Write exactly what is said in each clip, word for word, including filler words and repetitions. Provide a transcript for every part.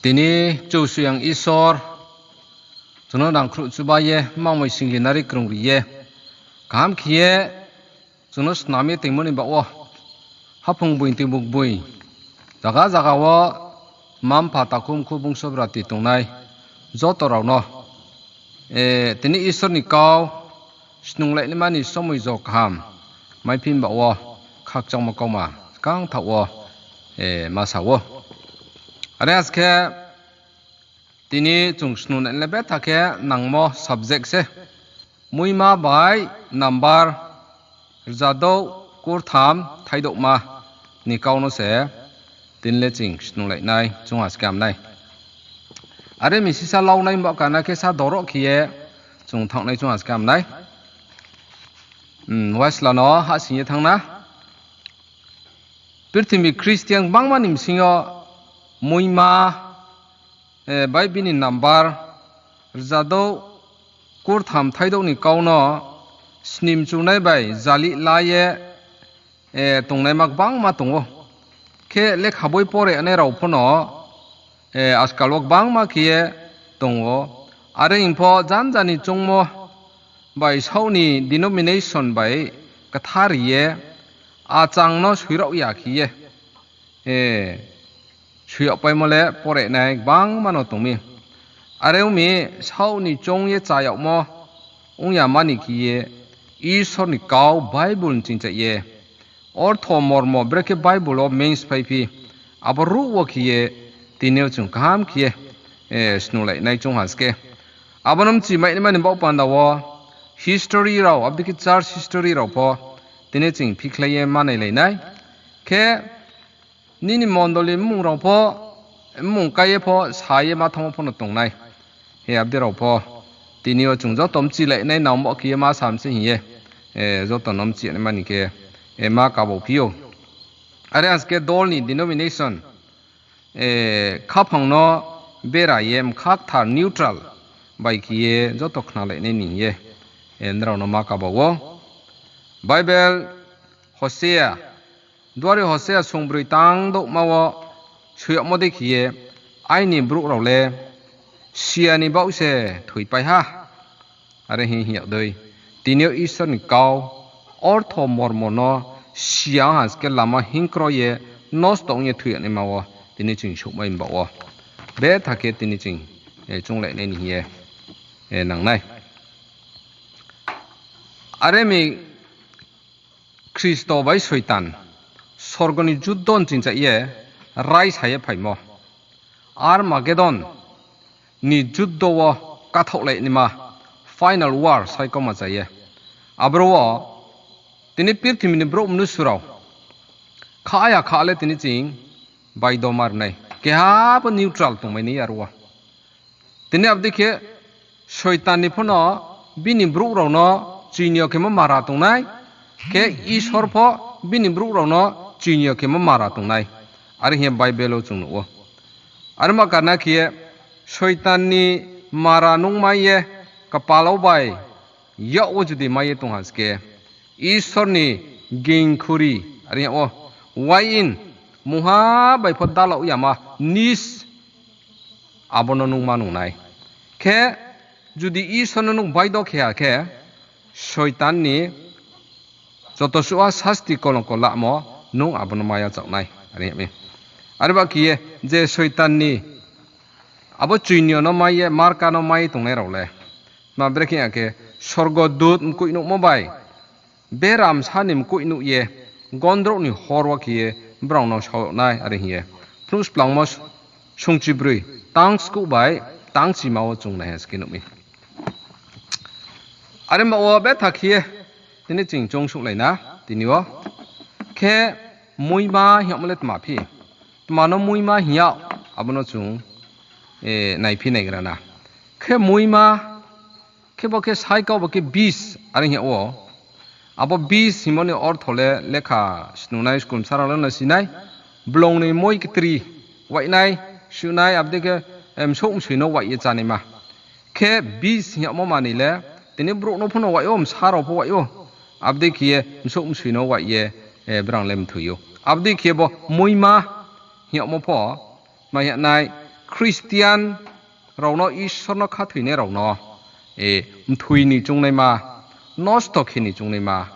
Tini Kchusoyang Isor chung no nangkhruh chuba ye, mangmoi singli nari krungri ye, kaham khe ye chung no snam ye tongmo ni baoh wo, haphung boi, tuibuk boi, zaga zaga wo mma-mpha, takhu mkhu, bungso brati tongnai joto rao no, tini Isor ni kau snunglai naima ni somoi jo kaham maiphi ni baoh wo khakchangmo kauma skangthaoh wo ma sa ou. Are as khe tini chung snunglai le betha khe nangmo subject se. Muima bai number rzadouh kurtham thaidouhma ni kau no se tini le chung snunglai nai chung ha skam nai. Are mi sisa launai baoh kana khe sa doro khe ye chung thanng nai chung ha skam nai. Waisla no hahsoing ye thanng na. Purthimbi Christian gbangma ni bsing yo muima bai bini number rzadouh kurtham thaidouh ni kau no sni mchunai bai zali la ye tongnaima gbangma tong ou. Khe lekha boi pore nai rao pho no ajkal wo gbangma khe ye tong ou. Are hing pho janja ni choungmo bai saoh ni denomination bai kthar ye achang no soiraoh ya khe ye soi yagpaimo le pore nai gbangma no tong mi. Are ong mi, saoh ni choung ye chá yagmo ong ya mani khe ye Isor ni kau Bible ni chingchaih ye ortho mormo brekhe Bible wo main sphaiphi, abo ruh wo khe ye tini yo chung kaham khe ye snunglai nai chung ha se khe. Abo no mchi mai naima ni baoh panda wo history rao, abo dei khe church history rao pho tini chung phikhlai ye ma nailai nai. Khe nini mondoli mmung rao pho, mmung kai ye pho sa ye ma thanngmo pho no tong nai. Abo dei rao pho tini yo chung joto mchilai nai nangmo khe ye ma sam se hing ye joto no mchi naima ni khe ma kabau phi ou. Are as khe dol ni denomination khaphang no bera ye mkha kthar neutral bai khe ye joto khnalai nai ni hing ye nrao no ma kabau ou. Bible Hosea, duari Hosea songbroi tang douhma wo soi yagmo dei khe ye, aini brouh rao le siya ni baoh se thoipai ha. Are hing hing yag dei, tini yo Isor ni kau ortho mormo no siya ha se khe lama hingkro ye nosto ong ye thoi yag naima wo tini chung souhmai ni baoh wo betha khe tini chung chounglai nai ni hing ye nang nai. Are mi Khristo bai Soitan sorgo ni juddo ni chingchaih ye raisa ye phaimo. Armagedon ni juddo wo kathaohlai naima, final war sai kauma cha ye. Aboro wo tini purthimbi ni brouh mnusu rao kha ya kha le tini chung baido mar nai. Keha bo neutral tongmai nai aro wo. Tini abo dei khe Soitan ni pho no bini brouh rao no chini yo khemo mara tong nai, khe Isor pho bini brouh rao no chini yo khemo mara tong nai. Are hing ye Bible wo chung nuh ou. Are ma karna khe ye Soitan ni mara nung mai ye kpal wo bai yak wo judi mai ye tong ha se khe, Isor ni gingkhuri, are hing yag wo, wain, mungha bai pho dalaoh yama, nis, abo no nung ma nung nai. Khe judi Isor no nung baido khe ha khe, Soitan ni joto suh ha sasti kolongko lamo nung abo no mai ya chaoh nai, are hing yag mi. Are ba khe ye je Soitan ni abo chini yo no mai ye, marka no mai ye tongnai rao le, ma brekhe ha khe, sorgo dut mkoih nuhmo bai beramsa ni mkoih nuh ye, gondrouh ni hor wo khe ye brao no sao yag nai, are hing ye Phnuhsplangmo sungchibroi tang skuh bai tang chima wo chung nai ha se khe nuh mi. Are ma wo betha khe ye tini chung choung suhlai na tini wo. Khe muima hing yagmo le tma phi? Tma no muima hing yag, abo no chung naiphi naigra na. Khe muima, khe bo khe sai kau bo khe bis, are hing yag wo. Abo bis hingmo ni ortho le lekha snungnai school bsa rao le no si nai. Blong ni moi ktri waih nai, suh nai, abo dei khe msouh msoi no waih ye chánaima. Khe bis hing yagmo manoi le tini brouh no pho no waih ou, bsa rao pho waih ou. Abo dei khe ye msouh msoi no waih ye brao le mthoi ou. Abo dei khe bo muima hing yagmo pho, ma hing yag nai, Christian rao no, Isor no khathoinai rao no, e, mthoi ni choungnaima, nosto khe ni choungnaima,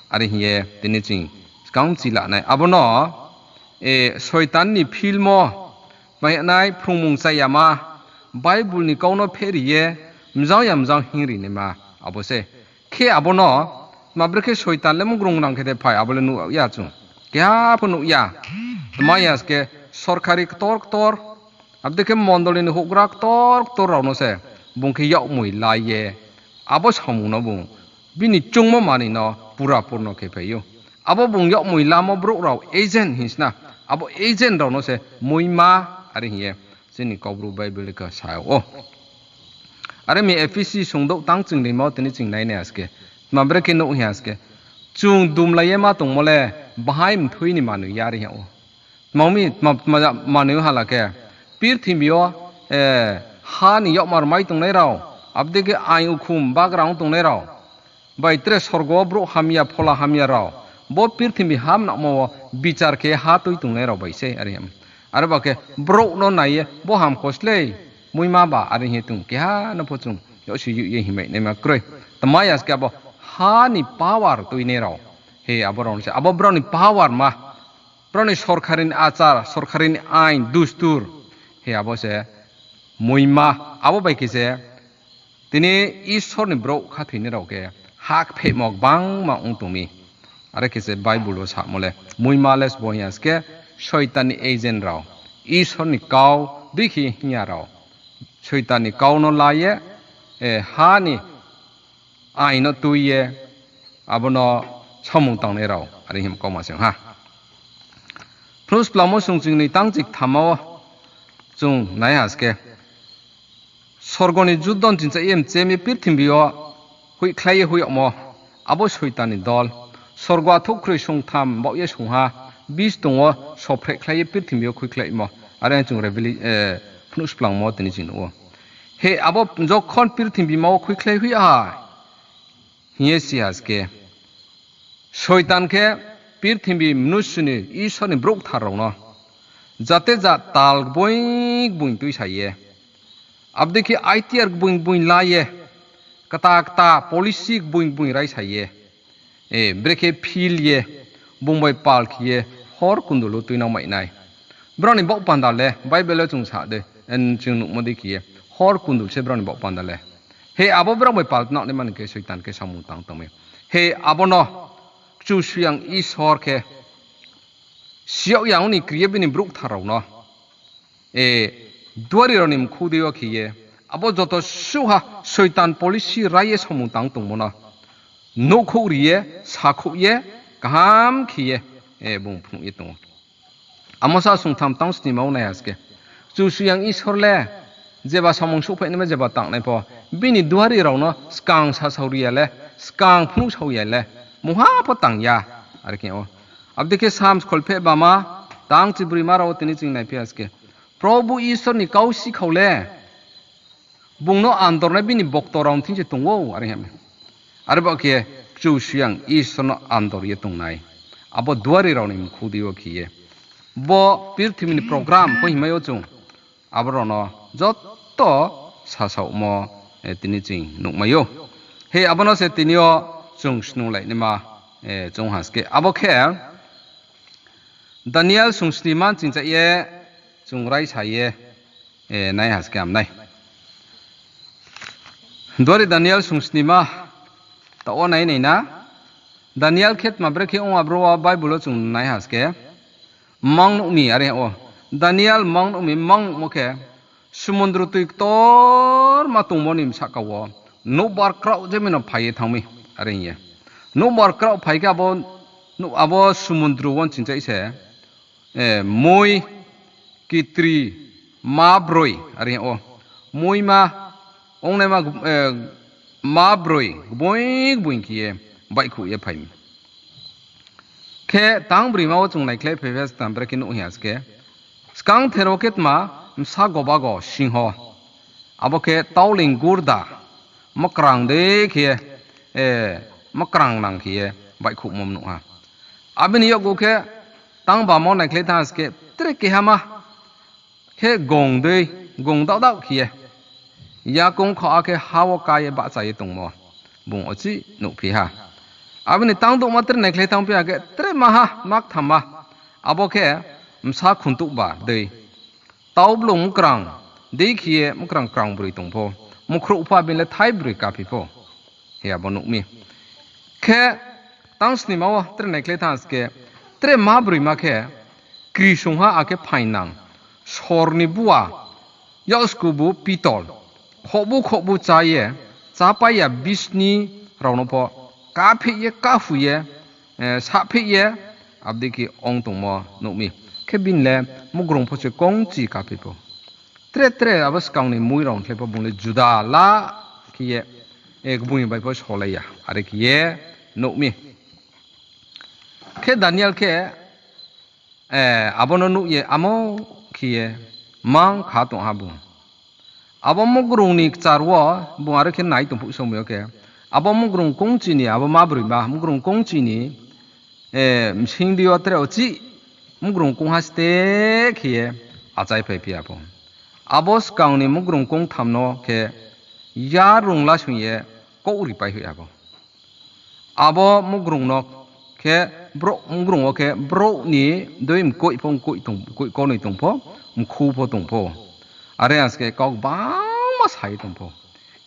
are hing ye tini ching skang chila nai. Abo no, e, Soitan ni film o, mai nai phrungmung chayama, Bible ni kau no pheri ye, mjang ya mjang hing ri naima, abo se. Khe abo no, tma brekhe Soitan le mugrung nang khe de phai, abo le nuh ya chung. Keha pho nuh ya. Tma ya se khe sorkari ktor ktor, abo dei khe mondoli ni houhgra ktor ktor rao no se, bung khe yakmoi la ye, abo samung no bung, bini chungmo manoi no pura purno khe phai ou. Abo bung yakmoi lamo brouh rao agent hing sna, abo agent rao no se muima, are hing ye, chini Kaubru Bible le khe sa ou. Are mi Ephesi sungdouh tang ching rimo tini ching nai nai ha se khe. Tma brekhe nuh hing ha se khe. Chung dumlai ye ma tongmo le bahai mthoi ni manoi ya are hing ou. Tma mi, tma, tma manoi hala khe. Purthimbi yo, e, ha ni yakmar mai tongnai rao, abo dei khe aing ukhum bagra ong tongnai rao, bai tre sorgo wo brouh hamya, phola hamya rao, bo purthimbi ha mnamo wo bichar khe ha tui tongnai rao bai sei, are hing. Are ba khe brouh no nai ye, bo hamkho slei, muima ba, are hing ye tong keha no pho chung, yagsi yuh ye hingmai naima kroi. Tma ya se khe abo ha ni power tuinai rao. He abo rao se, abo brao ni power ma. Brao ni sorkari ni achar, sorkari ni ain, dustur. He abo se muima, abo bai khe se, tini Isor ni brouh khathoinai rao khe, ha kphehmo gbangma ong tong mi. Are khe se Bible wo samo le, muima le sbo hing ya se khe, Soitan ni agent rao, Isor ni kau dei khe hing ya rao, Soitan ni kau no la ye, e, ha ni ain no tui ye, abo no samung tangnai rao, are hing kauma se ong ha. Phnuh Splangmo sung ching noi tang chik thamma wo chung nai ha se khe. Sorgo ni judon chingcha ye mchem ye purthimbi yo hoihkhlai ye hoih yagmo, abo Soitan ni dol. Sorgo athouhkhroi sungtham baoh ye sungha, bis tong wo sophrekhlai ye purthimbi yo khuikhlaimo. Are chung Reveli-, e, Phnuh Splangmo tini ching nuh ou. He abo jokhon purthimbi ma wo khuikhlai hoih ha, hing ye si ha se khe. Soitan khe purthimbi mnusu ni Isor ni brouh kthar rao no, jate jat tal gboing gboing tuisa ye, abo dei khe I T R gboing gboing la ye, kta kta policy gboing gboing raisa ye, e, brekhe phil ye, bung bai pal khe ye, hor kundul wo tuinang mai nai. Brao ni baoh panda le, Bible wo chung sa de, en chung nuhmo dei khe ye, hor kundul se brao ni baoh panda le. He abo brao bai pal nang naima ni khe Soitan khe samung tang tong mi. He abo no Kchusoyang Isor khe, siyag yang ni kri ye bini brouh kthar rao no, e, duari rao ni mkhu dei yo khe ye, abo joto suhha Soitan policy rai ye samung tang tongmo no, nouhkhouh ri ye, sakhouh ye, kaham khe ye, e, bung phnuh ye tong ou. Amo sa sungtham tang snima wo nai ha se khe. Kchusoyang Isor le, jeba samung souhphai naima jeba tangnai pho, bini duari rao no skang sasao ri ya le, skang phnuh sao ya le, mungha pho tang ya, are khe ou. Abo dei khe Psalm kholpheh bama, tang chibroima rao wo tini ching naiphi ha se khe. Probhu Isor ni kau sikhao le, bung no andornai bini bokto rao ni thing se tong ou, are hing. Are ba khe Kchusoyang Isor no andor ye tongnai, abo duari rao ni mkhu dei yo khe ye, bo purthimbi ni program pho hingmai ou chung, abo rao no joto sasaomo, e, tini ching nuhmai ou. He abo no se tini yo chung snunglai naima, e, chung ha se khe. Abo khe Daniel sung snima chingcha ye chung raisa ye, e, nai ha se khe ham nai. Duari Daniel sung snima taoh wo nai nai na. Daniel khe tma brekhe ong abro wo Bible wo chung nai ha se khe. Mang nuh mi are ou. Daniel mang nuh mi, mang nuhmo khe, sumundru tui ktorma tongmo ni bsahka wo nouhbar kraoh je mi no phai ye thanng mi, are hing ye. Nouhbar kraoh phai khe abo, abo sumundru wo chingchai se, e, moi kitri ma broi, are hing ou. Moima ongnaima, e, ma broi gboing gboing khe ye baihkhouh ye phai mi. Khe tang broima wo chung naikhlai phai phi, tma brekhe nuh hing ha se khe, skangther wo khe tma bsa gobago singho, abo khe tauling gurda, makrang dei khe, e, makrang nang khe ye baihkhouhmo nuh ha. Abo ni yakgu khe tang bamo naikhlai thanng ha se khe, tre kehama khe gong dei, gong daoh daoh khe ye, yakoung khaoh ha khe ha wo ká ye bahcha ye tongmo, bung uchih nuhphi ha. Abo ni tang douhma tre naikhlai thanngphi ha khe, tre maha, ma ktham ma. Abo khe bsa khuntuhba dei. Tau blung mkrang, dei khe ye mkrang krang broi tong pho. Mukhrouh pha bini le thai broi kaphi pho. Hi abo nuh mi. Khe tang snima wo tre naikhlai thanng se khe, tre ma broima khe, kri sungha akhe phaingnang, sor ni bua, yakskubu pitol, khohbu khohbu chá ye, chápai ya bisni rao no pho, kápheh ye, káhu ye, eh, sahpheh ye, abo dei khe ong tongmo nuh mi. Khe bini le mugrung pho se kongchi kápheh pho. Tre tre abo skang ni mui rao ni khlai pho bung le juda la khe ye, eh, bung ni bai pho solai ya. Are khe ye nuh mi. Khe Daniel khe, eh, abo no nuh ye amo khe ye mang kha tong ha bung. Abo mugrung ni kchar wo bung are khe nai tong phuh somoi yo khe, abo mugrung kongchi ni, abo ma broima mugrung kongchi ni, eh, bsing dei yo tre uchih mugrung kongha ste khe ye achaiphai phi ya pho. Abo skang ni mugrung kongtham no khe yarung la soing ye kouh ripai hoih ha pho. Abo mugrung no khe brouh, mugrung wo khe brouh ni dei mkoih pho, mkoih tong, mkoih kaunoi tong pho, mkhu pho tong pho. Are as khe kau gbangma sa ye tong pho.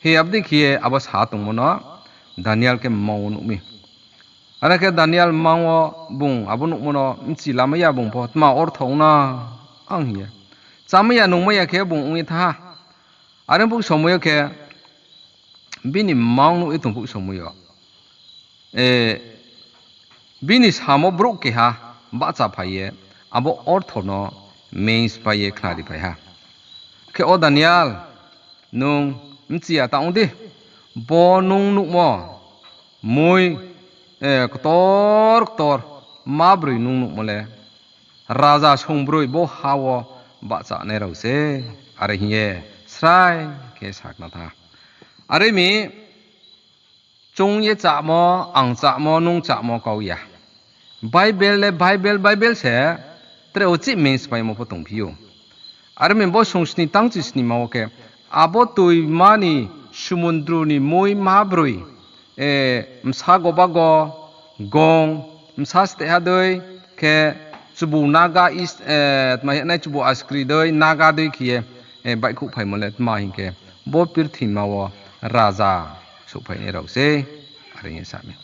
Hi abo dei khe ye abo sa tongmo no Daniel khe mmang wo nuh mi. Are khe Daniel mmang wo bung abo nuhmo no bchi lamai ya bung pho, tma ortho ong na ang hing ye. Chámai ya nungmai ya khe bung ong ye thanng ha. Are phuh somoi yo khe bini mmang nuh ye tong phuh somoi yo, eh, bini samo brouh keha bahchaphai ye abo ortho no meingspai ye khnariphai ha. Khe, O Daniel, nung bchi ya ta ong di, bo nung nuhmo mui, eh, ktor ktor ma broi nung nuhmo le raja songbroi bo ha wo bahchanai rao se, are hing ye srai khe sakna thanng ha. Are mi, chung ye chámo, ang chámo, nung chámo kau ya. Bible le Bible, Bible se tre uchih meingspaimo pho tongphi ou. Are mi bo sungsni tangchi snima wo khe, abo toima ni sumundru ni mui ma broi, eh, bsa gobago, gong, bsa stehha dei, khe chubu naga is, eh, tma hing nai chubu askri dei, naga dei khe ye, eh, baihkhouhphaimo le tma hing khe, bo purthima wo raja souhphainai rao se, are hing ye sa mi.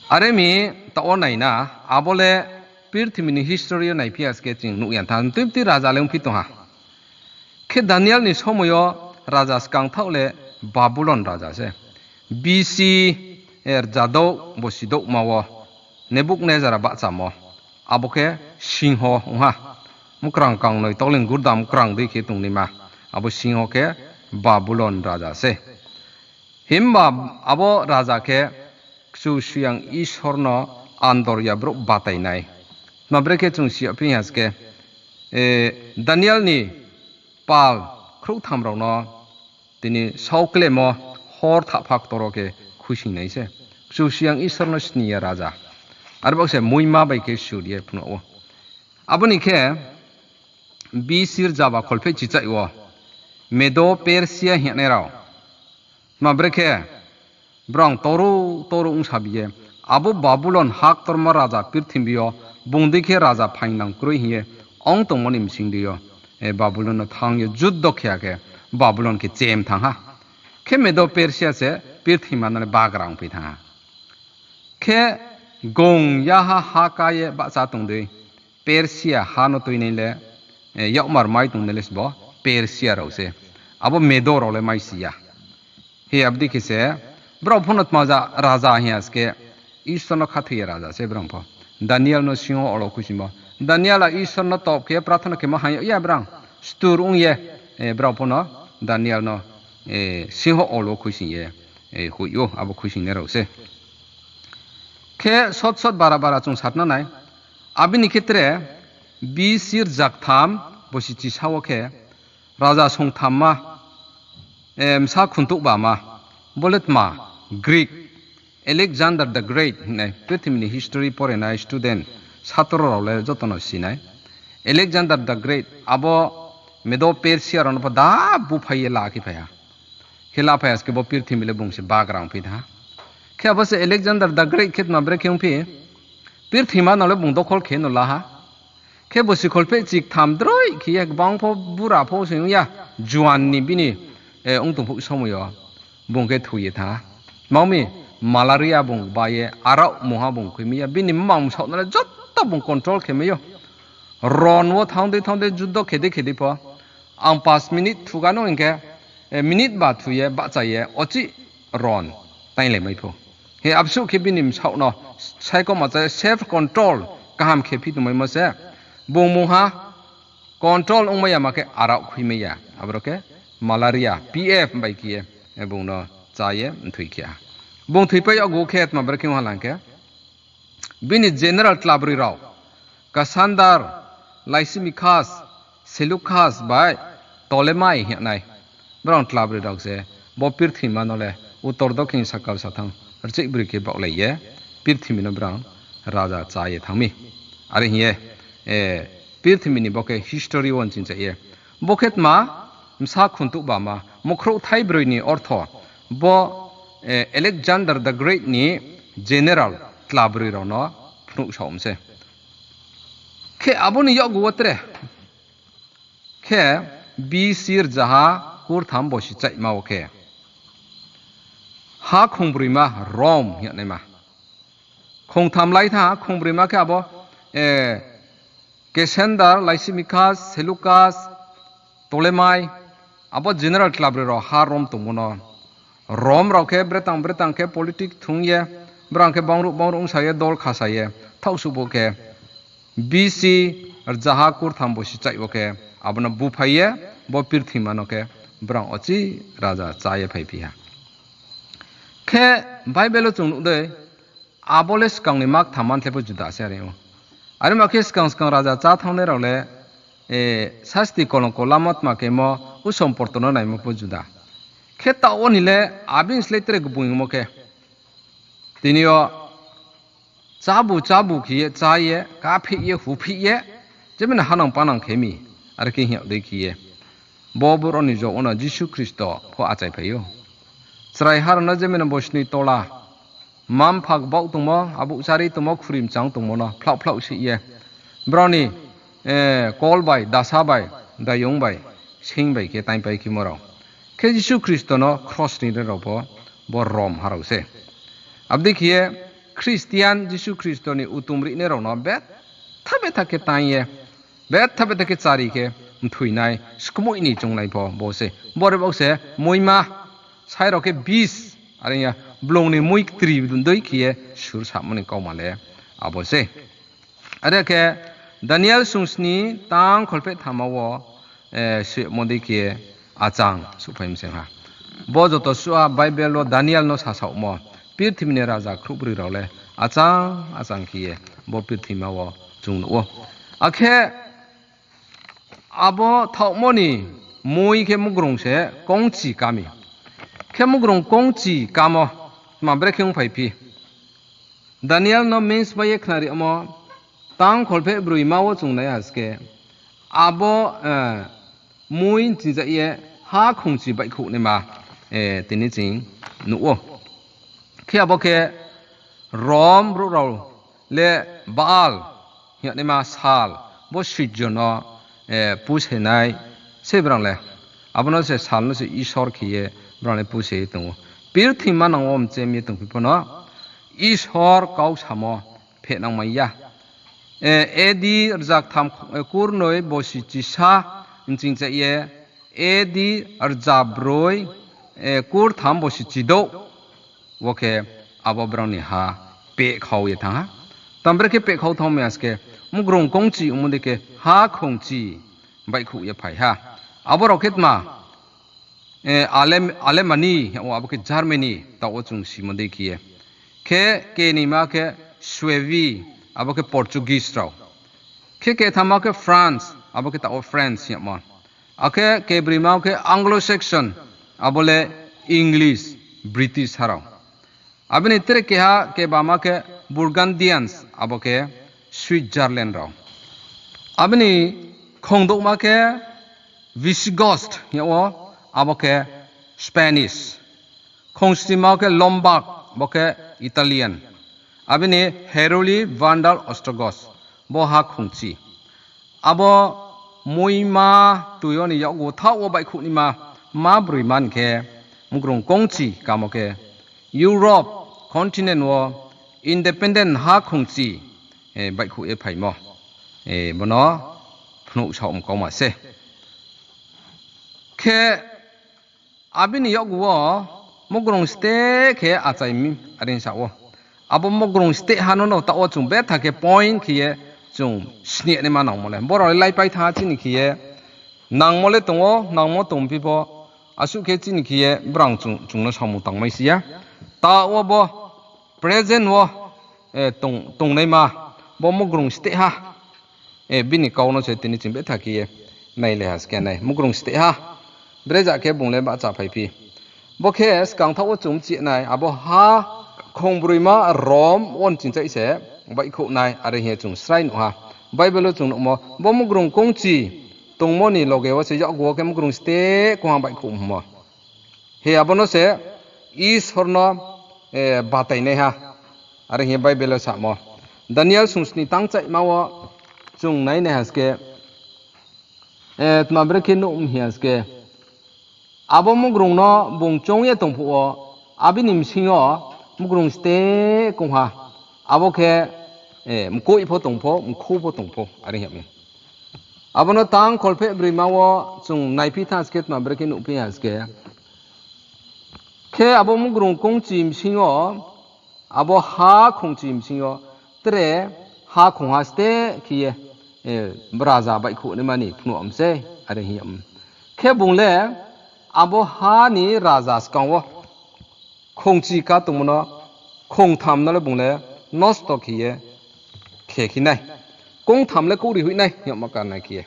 Are mi, taoh wo nai na, abo le purthimbi ni history yo naiphi ya se khe chung nuh ya tha, tui bti raja le ongphi tong ha. Khe Daniel ni somoi yo raja skang thaoh le Babulon raja se. B C, eh, rzadouh, bosi douhma wo Nebukadnezar bahchamo. Abo khe singho ong ha. Mukrang kangnoi tokling gurda mukrang dei khe tongnaima. Abo singho khe Babulon raja se. Himba abo raja khe Kchusoyang Isor no andor ya brouh batai nai. Tma brekhe chung si yagphi ha se khe, eh, Daniel ni pal khrouhtham rao no tini saoh klemo hor thahpha ktor wo khe khuisoing nai se. Kchusoyang Isor no sini ya raja. Arbo se muima bai khe suri ye phnuh ou. Abo ni khe B C rzaba kholpheh chichaih wo Medo Persia hingnai rao. Tma brekhe, brao toru toru ongsabi ye, abo Babulon ha ktorma raja purthimbi yo, bung dei khe raja phaingnang kroi hing ye, ong tongmo ni bsing dei yo, eh, Babulon no thanng ye juddo khe ya khe, Babulon khe chem thanng ha. Khe Medo Persia se purthima no le bagra ongphi thanng ha. Khe gong yaha ha ká ye bahcha tong dei, Persia ha no tuinai le, eh, yakmar mai tongnai le se bo Persia rao se. Abo Medo rao le mai si ya. Hi abdi khe se, brao pho no tma ja raja hing ya se khe, Isor no khathoi ya raja se brao pho. Daniel no singho olo khuisoingmo. Daniel a Isor no top khe prathana khe ma hang yag ya brao. Stur ong ye, eh, brao pho no Daniel no, eh, singho olo khuisoing ye, eh, hoih ou, abo khuisoingnai rao se. Khe sot sot bara bara chung satna nai. Abini khe tre B C rzaktham bosi chisa wo khe raja songthamma, eh, bsa khuntouhbama, bo le tma Greek, Alexander the Great hingnai, purthimbi ni history porenai student, satro rao le joto no sinai. Alexander the Great, abo Medo Persia rao no pho da buphai ye la khe phai ha. Khe la phai ha se khe bo purthimbi le bung se bagra ongphi tha. Khe abo se Alexander the Great khe tma brekhe ongphi, purthima no le bung dokhol khe no la ha. Khe bo sikhol phe chiktham droi khe ye gbang pho bura pho se ong ya, juan ni bini, e, ong tong phuh somoi yo bung khe thoi ye tha. Tma ong mi, malaria bung ba ye, arao mungha bung khui mi ya, bini mmang bsaoh no le joto bung control khe mai ou. Ron wo thanng dei thanng dei, judo khe dei khe dei pho, ang pas minute thuga no hing khe, e, minute ba thu ye bahcha ye, ochi ron tainglai mai pho. He absuh khe bini bsaoh no saikoma cha ye self control kaham khe phi tongmaimo se. Bung mungha control ongmai ya ma khe arao khui mai ya. Aboro khe malaria, P F bai khe ye, e, bung no cha ye mthoi khe ha. Bung thoipai yakgu khe tma brekhe ong ha lang khe, bini general tlabroi rao, Kasandar, Laisimikas, Selukas bai Tolemai hing nai. Brao tlabroi rao se bo purthima no le utor dokhin sakal sathang rchih broi khe baohlai ye purthimbi no brao raja cha ye thanng mi. Are hing ye, e, purthimbi ni bo khe history wo nching cha ye. Bo khe tma, bsa khuntuh bama, mukhrouhthai broi ni ortho, bo, e, Alexander the Great ni general tlabroi rao no phnuhsaoh mi se. Khe abo ni yakgu wo tre khe B C rzaha kurtham bosi chaihma wo khe ha khongbroima Rom hing yagnaima. Khongtham lai tha, khongbroima khe abo, e, Cassander, Lysimachus, Seleucus, Ptolemy, abo general tlabroi rao ha rom tongmo no. Rom rao khe bretang bretang khe politic thung ye, brang khe bangruh bangruh ongsa ye, dol khasa ye, thaohsuh bo khe B C rzaha kurtham bosi chaih wo khe, abo no buphai ye, bo purthima no khe brang ochi raja chá ye phaiphi ha. Khe Bible wo chung nuh dei, abo le skang ni ma ktham manthle pho juda se are ou. Are ma khe skang skang raja chá thanngnai rao le, e, sasti kolongko lamo tma khemo, usom porto no naimo pho juda. Khe taoh wo ni le abini slái tre gboi ongmo khe, tini yo chábu chábu khe ye, chá ye, kaphih ye, huphih ye, jemino hanang panang khe mi, are khe hing yag dei khe ye. Bo brouh rao ni jog wo no Jisu Khristo pho achaiphai ou. Chraiha rao no jemino bo sni tola, mma-mpha gbaoh tongmo, abuh chári tongmo, khuri mchang tongmo no phlaoh phlaoh sih ye, brao ni, e, kol bai, dasa bai, dayong bai, seing bai khe taingpai khemo rao. Khe Jisu Khristo no kros ni re rao pho, bo Rom ha rao se. Abo dei khe ye Khristian Jisu Khristo ni utum rinai rao no betha betha khe taing ye, betha betha khe chári khe mthoinai, skmoih ni choungnai pho bo se. Bore bo se muima, sai rao khe bis, are ya, blong ni mui ktri dei khe ye sur samo ni kauma le abo se. Are khe Daniel sungsni tang kholpheh thama wo, e, soimo dei khe achang suhphai mi se ha. Bo joto suh a Bible wo Daniel no sasaomo, purthimbi ni raja khrouhbroi rao le achang achang khe ye bo purthima wo chung nuh ou. Akhe abo thaohmo ni mui khe mugrung se kongchi ka mi. Khe mugrung kongchi kamo tma brekhe ongphaiphi? Daniel no minsmai ye khnari yagmo, tang kholpheh broima wo chung nai ha se khe, abo, e, mui nchingja ye ha khongchi baihkhouh naima, e, tini ching nuh ou. Khe abo khe Rom brouh rao le Baal hing yagnaima sal, bo suijo no, e, pusenai se brang le. Abo no se sal no se Isor khe ye brang le puse ye tong ou. Purthima nang wo mchem ye tongphi pho no Isor kau samo phehnangmai ya. E, A D rza ktham, e, kurnoi bosi chisa nchingcha ye, A D rza broi, e, kurtham bosi chidouh wo khe abo brang ni ha pehkhau ye thanng ha. Tma brekhe pehkhau thanng mi ha se khe, mugrung kongchi ongmo dei khe ha khongchi baihkhouh ye phai ha. Abo rao khe tma, e, Alem-, Alemani, abo khe Germany, taoh wo chung simo dei khe ye. Khe, keni ma khe Suevi, abo khe Portuguese rao. Khe kethama khe France, abo khe taoh wo French hing yagmo. Akhe kebroima khe Anglo-Saxon, abo le English, British ha rao. Abini tre keha kebama khe Burgundians, abo khe Switzerland rao. Abini khongdouhma khe Visigoth hing yag wo, abo khe Spanish. Khongchrima wo khe Lombard, bo khe Italian. Abini Heruli, Vandal, Ostrogoth, bo ha khongchi. Abo muima toi yo ni yakgu thaoh wo baihkhouh naima ma broima ni khe mugrung kongchi kamo khe Europe continent wo independent ha khongchi, eh, baihkhouh ye phaimo. Eh, bono phnuh saoh mkauma se. Khe abini yakgu wo mugrung steh khe achai mi are sa ou. Abo mugrung steh ha no no taoh wo chung betha khe point khe ye chung sni naima nangmo le. Borao le laipai thanng ha chini khe ye nangmo le tong ou, nangmo tongphi pho, asuh khe chini khe ye brang chung, chung no samung tangmai si ya. Taoh wo bo present wo, eh, tong, tongnaima, bo mugrung steh ha. Eh, bini kau no se tini ching betha khe ye nailai ha se khe nai. Mugrung steh ha. Breza khe bung le bahchaphaiphi. Bo khe skang thaoh wo chung mchi nai, abo ha khongbroima Rom wo ni chingchaih se baihkhouh nai, are hing ye chung srai nuh ha. Bible wo chung nuhmo, bo mugrung kongchi tongmo ni loge wo se yakgu wo khe mugrung steh kongha baihkhouh hingmo. He abo no se Isor no, eh, batainaiha, are hing ye Bible wo samo. Daniel sungsni tangchaihma wo chung nainaiha se khe, eh, tma brekhe nuh hing ya se khe, abo mugrung no bung choung ye tong phuh wo, abini bsing yo mugrung steh kongha, abo khe, eh, mkoih pho tong pho, mkhou pho tong pho, are hing yag mi. Abo no tang kholpheh broima wo chung naiphi thanng se khe tma brekhe nuhphi ha se khe, khe abo mugrung kongchi bsing yo, abo ha khongchi bsing yo, tre ha khongha steh khe ye, eh, raja baihkhouh naima ni phnuh mi se, are hing yag mi. Khe bung le abo ha ni raja skang wo khongchi ka tongmo no, khongtham no le bung le nosto khe ye khekhi nai. Kongtham le kouhri hoih nai hing yagmo karna khe ye.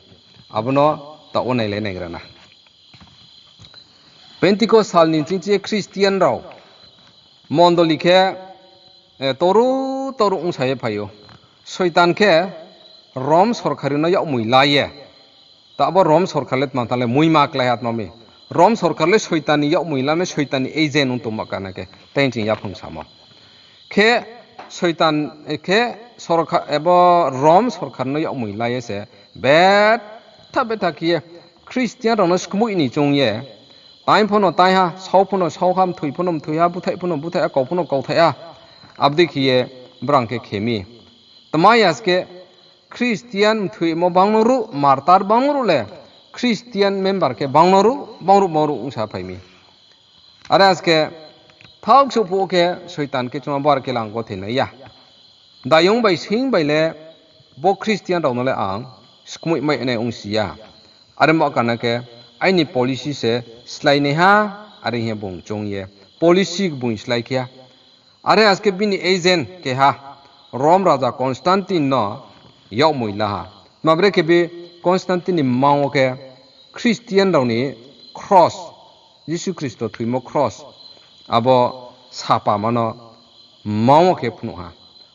Abo no taoh wo nailai naigra na. Pentecost sal ni chingchi ye Christian rao mondoli khe, eh, toru toru ongsa ye phai ou. Soitan khe Rom sorkari no yakmoi la ye. Ta abo Rom sorkar le tma tang le muima klái ha tma mi. Rom sorkar le Soitan ni yakmoi la mi, Soitan ni agent ong tongma karna khe, tei ching yaphang samo. Khe Soitan, eh, khe sorkar, abo Rom sorkar no yakmoi la ye se, betha betha khe ye, Christian rao no skmoih ni choung ye, tai pho no tai ha, sau pho no sau ha, mthoi pho no mthoi ha, búthaih pho no búthaih ha, kau pho no kauthaih ha, abo dei khe ye brang khe khe mi. Tma ya se khe, Christian mthoimo bang no ruh, martyr bang no ruh le, Christian member khe bang no ruh, bang ruh, bang ruh ongsa phai mi. Are a se khe, thaoh ksuh phuh khe, Soitan khe chungma bar khe lang gothe nai ya. Dayong bai sing bai le, bo Christian rao no le ang skmoih mai nai ongsi ya. Are ma karna khe, aini policy se slái nai ha, are hing ye bung choung ye. Policy bung slái khe ya. Are a se khe bini agent keha, Rom raja Constantine no yakmoi la ha. Tma brekhe bi Constantine ni mmang wo khe Christian rao ni cross, Jisu Khristo thoimo cross, abo sapama no mmang wo khe phnuh ha.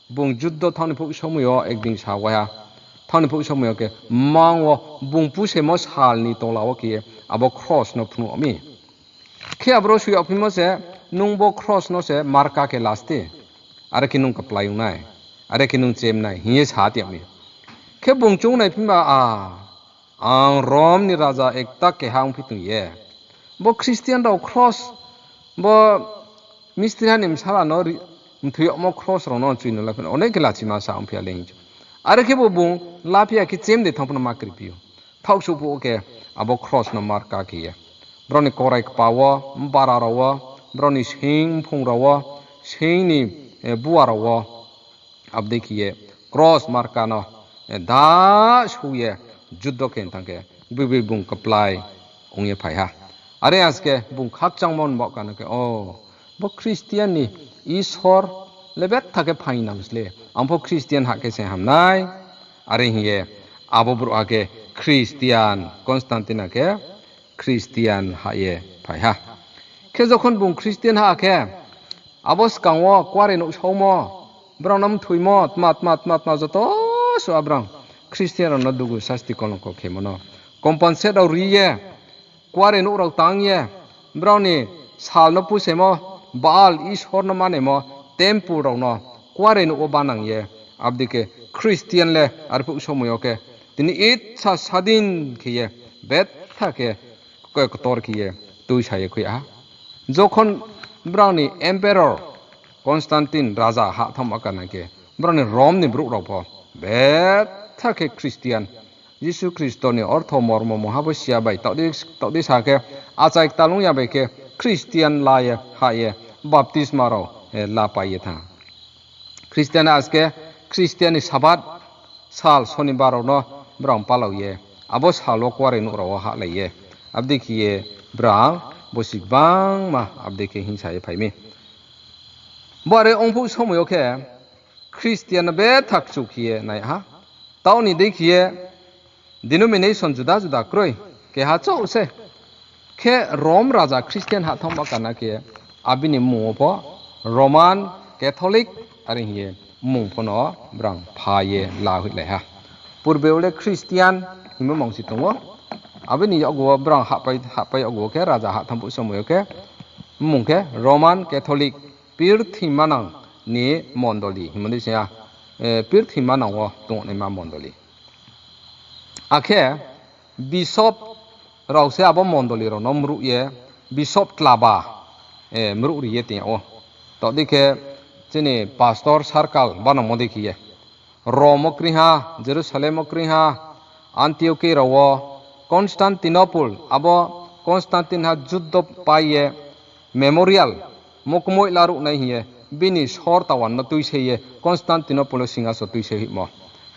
Bung juddo thanng ni phuh somoi yo ekdin sa wai ha. Thanng ni phuh somoi yo khe mmang wo bung pusemo sal ni tola wo khe abo cross no phnuh mi. Khe aboro soi yagphimo se, nung bo cross no se marka khe last, are khe nung kaplai ong nai, are khe nung chem nai, hing ye sa ti yag mi. Khe bung choung nai phimba, a, ang Rom ni raja ekta keha ongphi tong ye. Bo Christian rao cross, bo mistri ha ni bsala no ri-, mthoi yagmo cross rao no chui no la phi, onek khe lachima sa ongphi ya le hing. Are khe bo bung la phi ya khe chem de thanng pho no ma kri phi ou. Thaoh ksuh phuh khe abo cross no marka khe ye. Brao ni korai kpa wo, mbara rao wo, brao ni sing mphung rao wo, sing ni, eh, bua rao wo, abo dei khe ye cross marka no, eh, da sou ye juddo khe thanng khe, biboi bung kaplai ong ye phai ha. Are a se khe bung khakchangmo ni baoh karna khe, o, bo Christian ni Isor le betha khe phaingnang sle, ang pho Christian hah khe se ham nai. Are hing ye, abo brouhha khe Christian, Constantine khe Christian hah ye phai ha. Khe jokhon bung Christian hah khe, abo skang wo kuare nouh saomo, brao no mthoimo, tma, tma, tma, tma, joto suh abrang Christian rao no dugu sasti kolongko khemo no compensate rao ri ye, kuarenouh rao tang ye, brao ni sal no pusaimo, Baal isor no manaimo, temple rao no kuarenouh wo banang ye, abo dei khe Christian le arphuh somoi yo khe, tini itsa sadin khe ye, betha khe, ktor khe ye, tuisa ye khui ha. Jokhon brao ni emperor Constantine raja hahtham akana khe, brao ni Rom ni brouh rao pho betha khe Christian, Jisu Khristo ni ortho mormo mungha bo siya bai, taoh dei sa khe, achai ktal ong ya bai khe Christian la ye, hah ye, baptisma rao, eh, lapai ye thanng. Christian aske, Christian ni Sabath sal Sonibar rao no brao palao ye, abo sal wo kuarenouh rao wo hahlai ye, abo dei khe ye brao bosi gbangma abo dei khe hingsa ye phai mi. Bo are ongphuh somoi yo khe Christian no betha kchu khe ye nai ha. Taoh ni dei khe ye denomination juda juda kroi, keha chouh se. Khe Rom raja Christian hahtham akana khe, abini mmung wo pho Roman Catholic are hing ye mmung pho no brao pha ye la hoihlai ha. Purbe wo le Christian hingmo mangsi tong ou. Abini yakgu wo brao hahpai, hahpai yakgu wo khe raja hahtham phuh somoi yo khe mmung khe Roman Catholic, purthimbi manang ni mondoli hingmo dei se ya, eh, purthimbi manang wo tongnaima mondoli. Akhe bishop rao se abo mondoli rao no mruh ye, bishop tlaba, eh, mruh ri ye tong yag ou. Taoh dei khe chini pastor circle banangmo dei khe ye, Rom wo kroi ha, Jerusalem wo kroi ha, Antioch rao wo, Constantinople, abo Constantine ha juddo pai ye, memorial, mukmoih laruh nai hing ye, bini sor tawan no tuise ye, Constantinople wo singhaso tuise hoihmo.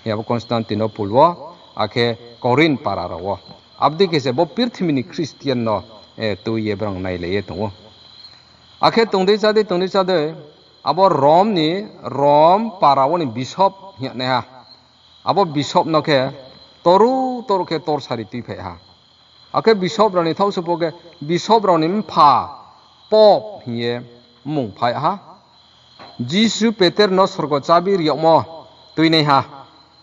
Hing abo Constantinople wo, akhe Corinth para rao wo. Abo dei khe se bo purthimbi ni Christian no, eh, tui ye brao nailai ye tong ou. Akhe tong dei chá dei, tong dei chá dei, abo Rom ni, Rom para wo ni bishop hing ye nai ha. Abo bishop no khe toru toru khe tor sari tuiphai ha. Akhe bishop rao ni thaoh supo khe, bishop rao ni mpha, Pope hing ye mmung phai ha. Jisu Peter no sorgo chabi ri yagmo tuinaiha,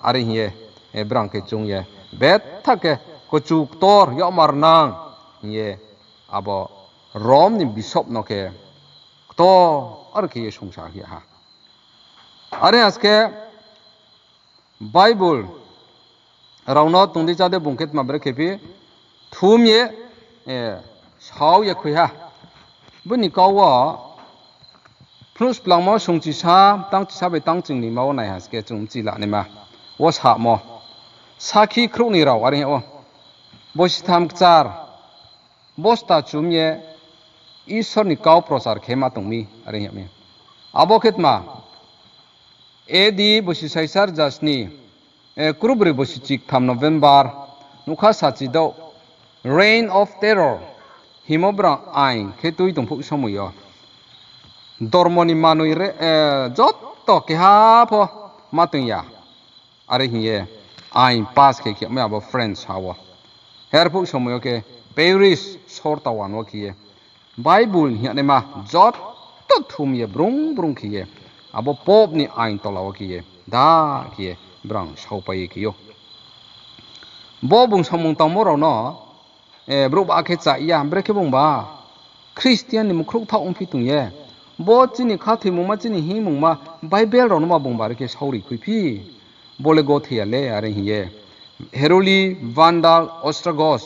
are hing ye, eh, brao khe choung ye, betha khe kchu ktor yagmar nang hing ye, abo Rom ni bishop no khe ktor khe ye sungsa hoih ha. Are aske Bible rao no tong dei chá dei bung khe tma brekhe phi thum ye, eh, sao ye khui ha. Bini kau wo Phnuhsplangmo sungchisa, tangchisa bai tangching ni ma wo nai ha se khe chung mchi la naima. Wo samo. Sakhi khrouh ni rao are hing ou. Bosi tham kchar. Bosta chum ye Isor ni kau prochar khe ma tong mi, are hing yag mi. Abo khe tma, A D bosi saisa rza sni, eh, kurbroi bosi chiktham November, nougkha sachi douh, Reign of Terror hingmo brao ain khe tui tong phuh somoi yo. Dormo ni manoi re, eh, joto keha pho ma tong ya. Are hing ye ain pass khe khe mai abo French ha wo. Herphuh somoi yo khe Paris sor tawan wo khe ye Bible hing yag naima joto thum ye brung brung khe ye abo Pope ni ain tola wo khe ye da khe ye brao saopai ye khe ou. Bo bung samung tangmo rao no, eh, brouh ba khe cha ya, brekhe bungba Christian ni mukhrouh thaoh ongphi tong ye. Bo chini khathoimungma, chini hingmungma, Bible rao no ma bungba are khe saori khuiphi. Bo le gothei ya le, are hing ye. Heruli, Vandal, Ostrogoths,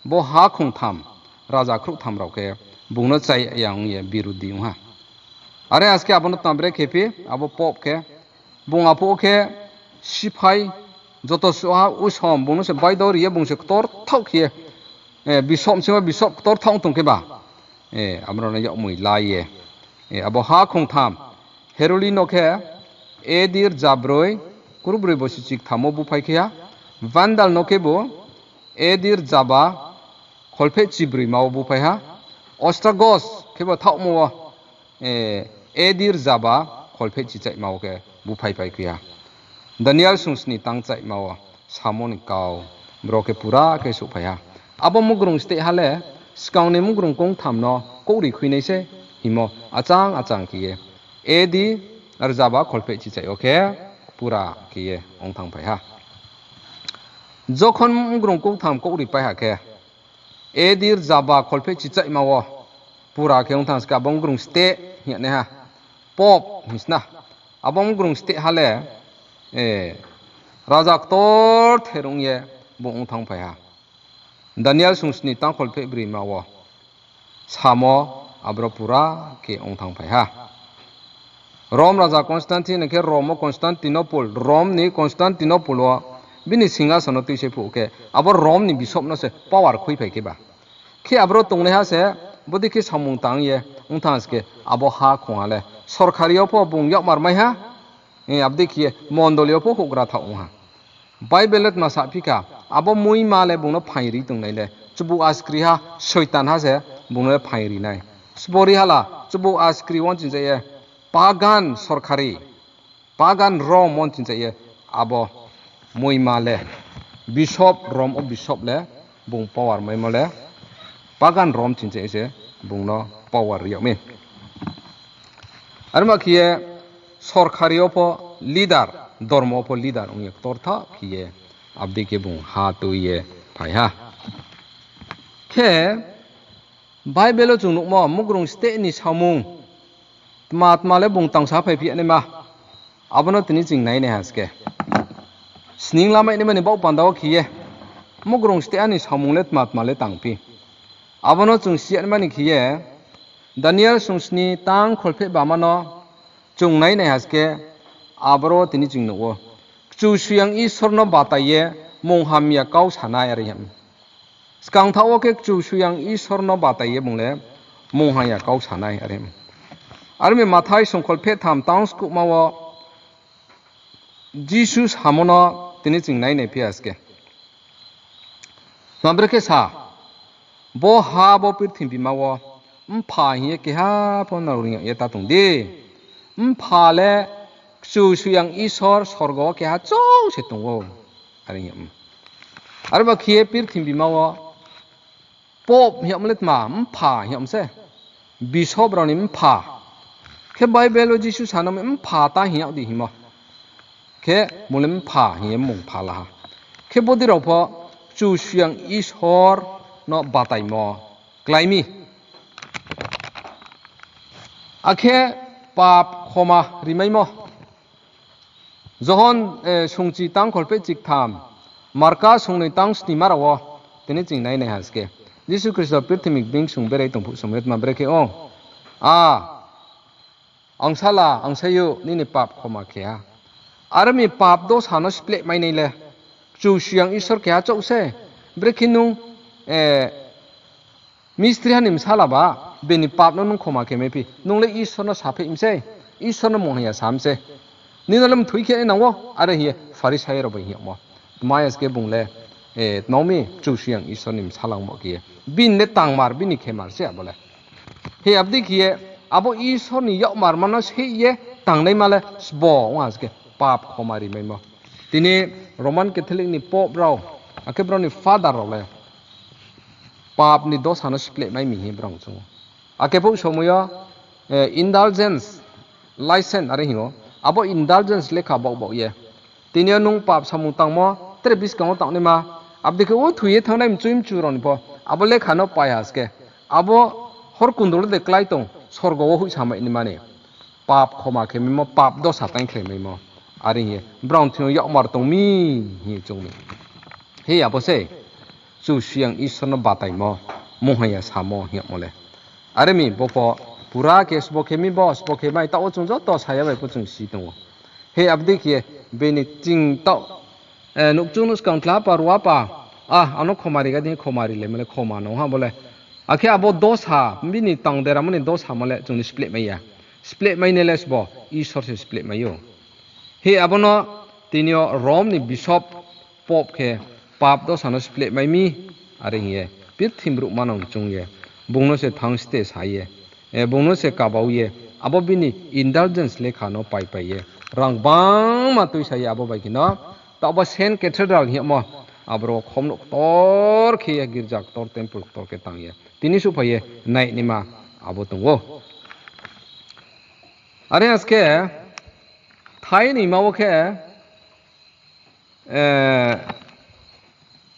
bo ha khongtham, raja khrouhtham rao khe bung no chai ya ong ye birudi ong ha. Are aske abo no tma brekhe phi, abo Pope khe, bung aphuh khe siphai, joto suha usom, bung no se baidao ri ye bung se ktor thaoh khe ye, eh, bishop singmo bishop ktor thaoh tong khe ba, eh, abo rao no yakmoi la ye. Eh, abo ha khongtham, Heruli no khe A D rza broi, kurbroi bosi chiktham wo buphai khe ha, Vandal no khebu A D rzaba kholpheh chibroima wo buphai ha, Ostrogoths khebo thaohmo wo, eh, A D rzaba kholpheh chichaihma wo khe buphaipai khui ha. Daniel sungsni tangchaihma wo samo ni kau, bro khe pura khe souhphai ha. Abo mugrung steh ha le, skang ni mugrung kongtham no kouhri khuinai se hingmo achang achang khe ye, A D rzaba kholpheh chichaih wo khe pura khe ye ong thangphai ha. Jokhon mgrung kouhtham kouhri pai ha khe, A D rzaba kholphehchi chaihma wo pura khe ong thanng se khe abo mgrung steh hing ye nai ha, Pope hing sna. Abo mgrung steh ha le, raja ktorther ong ye bung ong thanngphai ha. Daniel sungsni tang kholphehbrima wo samo abro pura khe ong thanngphai ha. Rom raja Constantine khe Rom wo Constantinople, Rom ni Constantinople wo bini singhason no tuise phuh khe, abo Rom ni bishop no se power khuiphai khe ba. Khe abro tongnaiha se, bodei khe samung tang ye ong thanng se khe, abo ha khongha le sorkari yo pho bung yakmar mai ha, abodei khe ye mondoli yo pho houhgra thaoh ong ha. Bible le tma saphi kha, abo muima le bung no phaing ri tongnai le chubu askriha, Soitanha se bung no le phaing ri nai. Sbo ri ha la, chubu askri wo nchingcha ye, pagan sorkari, pagan Rom wo nchingcha ye, abo muima le, bishop, Rom wo bishop le, bung power maimo le, pagan Rom nchingcha ye se bung no power ri yag mi. Arma khe ye sorkari yo pho leader, dormo wo pho leader ong ye ktortha khe ye, abodei khe bung ha tui ye phai ha. Khe Bible wo chung nuhmo, mugrung steh ni samung tma tma le bung tangsa phaiphi naima, abo no tini ching nai nai ha se khe. Sning lamai naima ni baoh panda wo khe ye, mugrung steh ni samung le tma tma le tangphi, abo no chung si ya naima ni khe ye, Daniel sungsni tang kholphehbama no chung nai nai ha se khe, aboro tini ching nuh ou. Kchusoyang Isor no batai ye munghamya kau sanai are hing. Skang thaoh wo khe Kchusoyang Isor no batai ye bung le munghamya kau sanai are hing. Are mi Mathai sungkholphehtham tang skuhma wo Jisu samo no tini ching nai nai phi ha se khe. Tma brekhe sa, bo ha bo purthimbi ma wo mpha hing ye keha pho nrao ring yag ye ta tong di. Mpha le Kchusoyang Isor sorgo wo keha chouh se tong ou. Are hing yag. Arba khe ye purthimbi ma wo Pope hing yagmo le tma, mpha hing yagmo se. Bishop rao ni mpha. Khe Bible wo Jisu sa no mi mpha ta hing yag di hingmo. Khe bung le mpha hing ye mmung pha la ha. Khe bodei rao pho Kchusoyang Isor no bataimo klái mi. Akhe pap khoma rimaimo. Johon, sungchi tang kholpheh chiktham, Marka sungnoi tang snima rao wo, tini ching nai nai ha se khe. Jisu Khristo purthimbi being sung berai tong phuh somoi tma brekhe ong. A, angsala, angsayouh, nini pap khoma khe ha. Are mi pap dosa no spleh mai nai le, Kchusoyang Isor keha chouh se, brekhe nung, mistri ha ni bsala ba, bini pap no nung khoma khe mai phi. Nung le Isor no sapheih mi sei, Isor no munghaya sa mi sei. Nini le mthoi khe nai nang ou, are hing ye Pharisai rao bai hing yagmo. Tma ya se khe bung le, tma mi Kchusoyang Isor ni bsala ongmo khe ye. Bini le tangmar, bini khemar se abo le. Hi abodei khe ye, abo Isor ni yakmar ma no seih ye tangnaima le sbo ong ha se khe pap khoma rimaimo. Tini Roman Catholic ni Pope rao, akhe brao ni Father rao le pap ni dosa no spleh mai mi hing brao chung ou. Akhe phuh somoi yo, indulgence, license are hing ou. Abo indulgence lekha baoh baoh ye. Tini yo nung pap samung tangmo, tre buskang wo tangnaima, abodei khe o thoi ye thanngnai mchui mchu rao ni pho, abo lekha no pai ha se khe. Abo hor kundul de klái tong, sorgo wo hoihsamai naima ni. Pap khoma khe maimo, pap dosa taingkhlai maimo. Are hing ye, brao thing yo yakmar tong mi, hing ye chung mi. Hi abo se, Kchusoyang Isor no bataimo, munghaya samo hing yagmo le. Are mi bo pho, pura khe sbo khe mi bo, sbo khe mai, taoh wo chung joto saya bai pho chung si tong ou. Hi abodei khe, bini ching taoh, nouhkchung no skang tla pa, rua pa, a, ano khoma ri ga di, khoma ri le, male khoma no ha bo le. Akhe abo dosa, bini tang deramo ni dosa ma le chung ni spleh mai ya. Spleh mai nai le sbo, Isor se spleh mai ou. Hi abo no tini yo Rom ni bishop, Pope khe pap dosa no spleh mai mi, are hing ye, purthimbi ruhma no chung ye, bung no se thanng ste sa ye, bung no se kabau ye, abo bini indulgence lekha no pai pai ye, rang gbangma tuisa ye abo bai khe no, taoh bo Saint Cathedral hing yagmo, aboro khomnouh ktor khe ye, girja ktor, temple ktor khe tang ye, tini souhphai ye, nai naima abo tong ou. Are ha se khe, thai ni ma wo khe,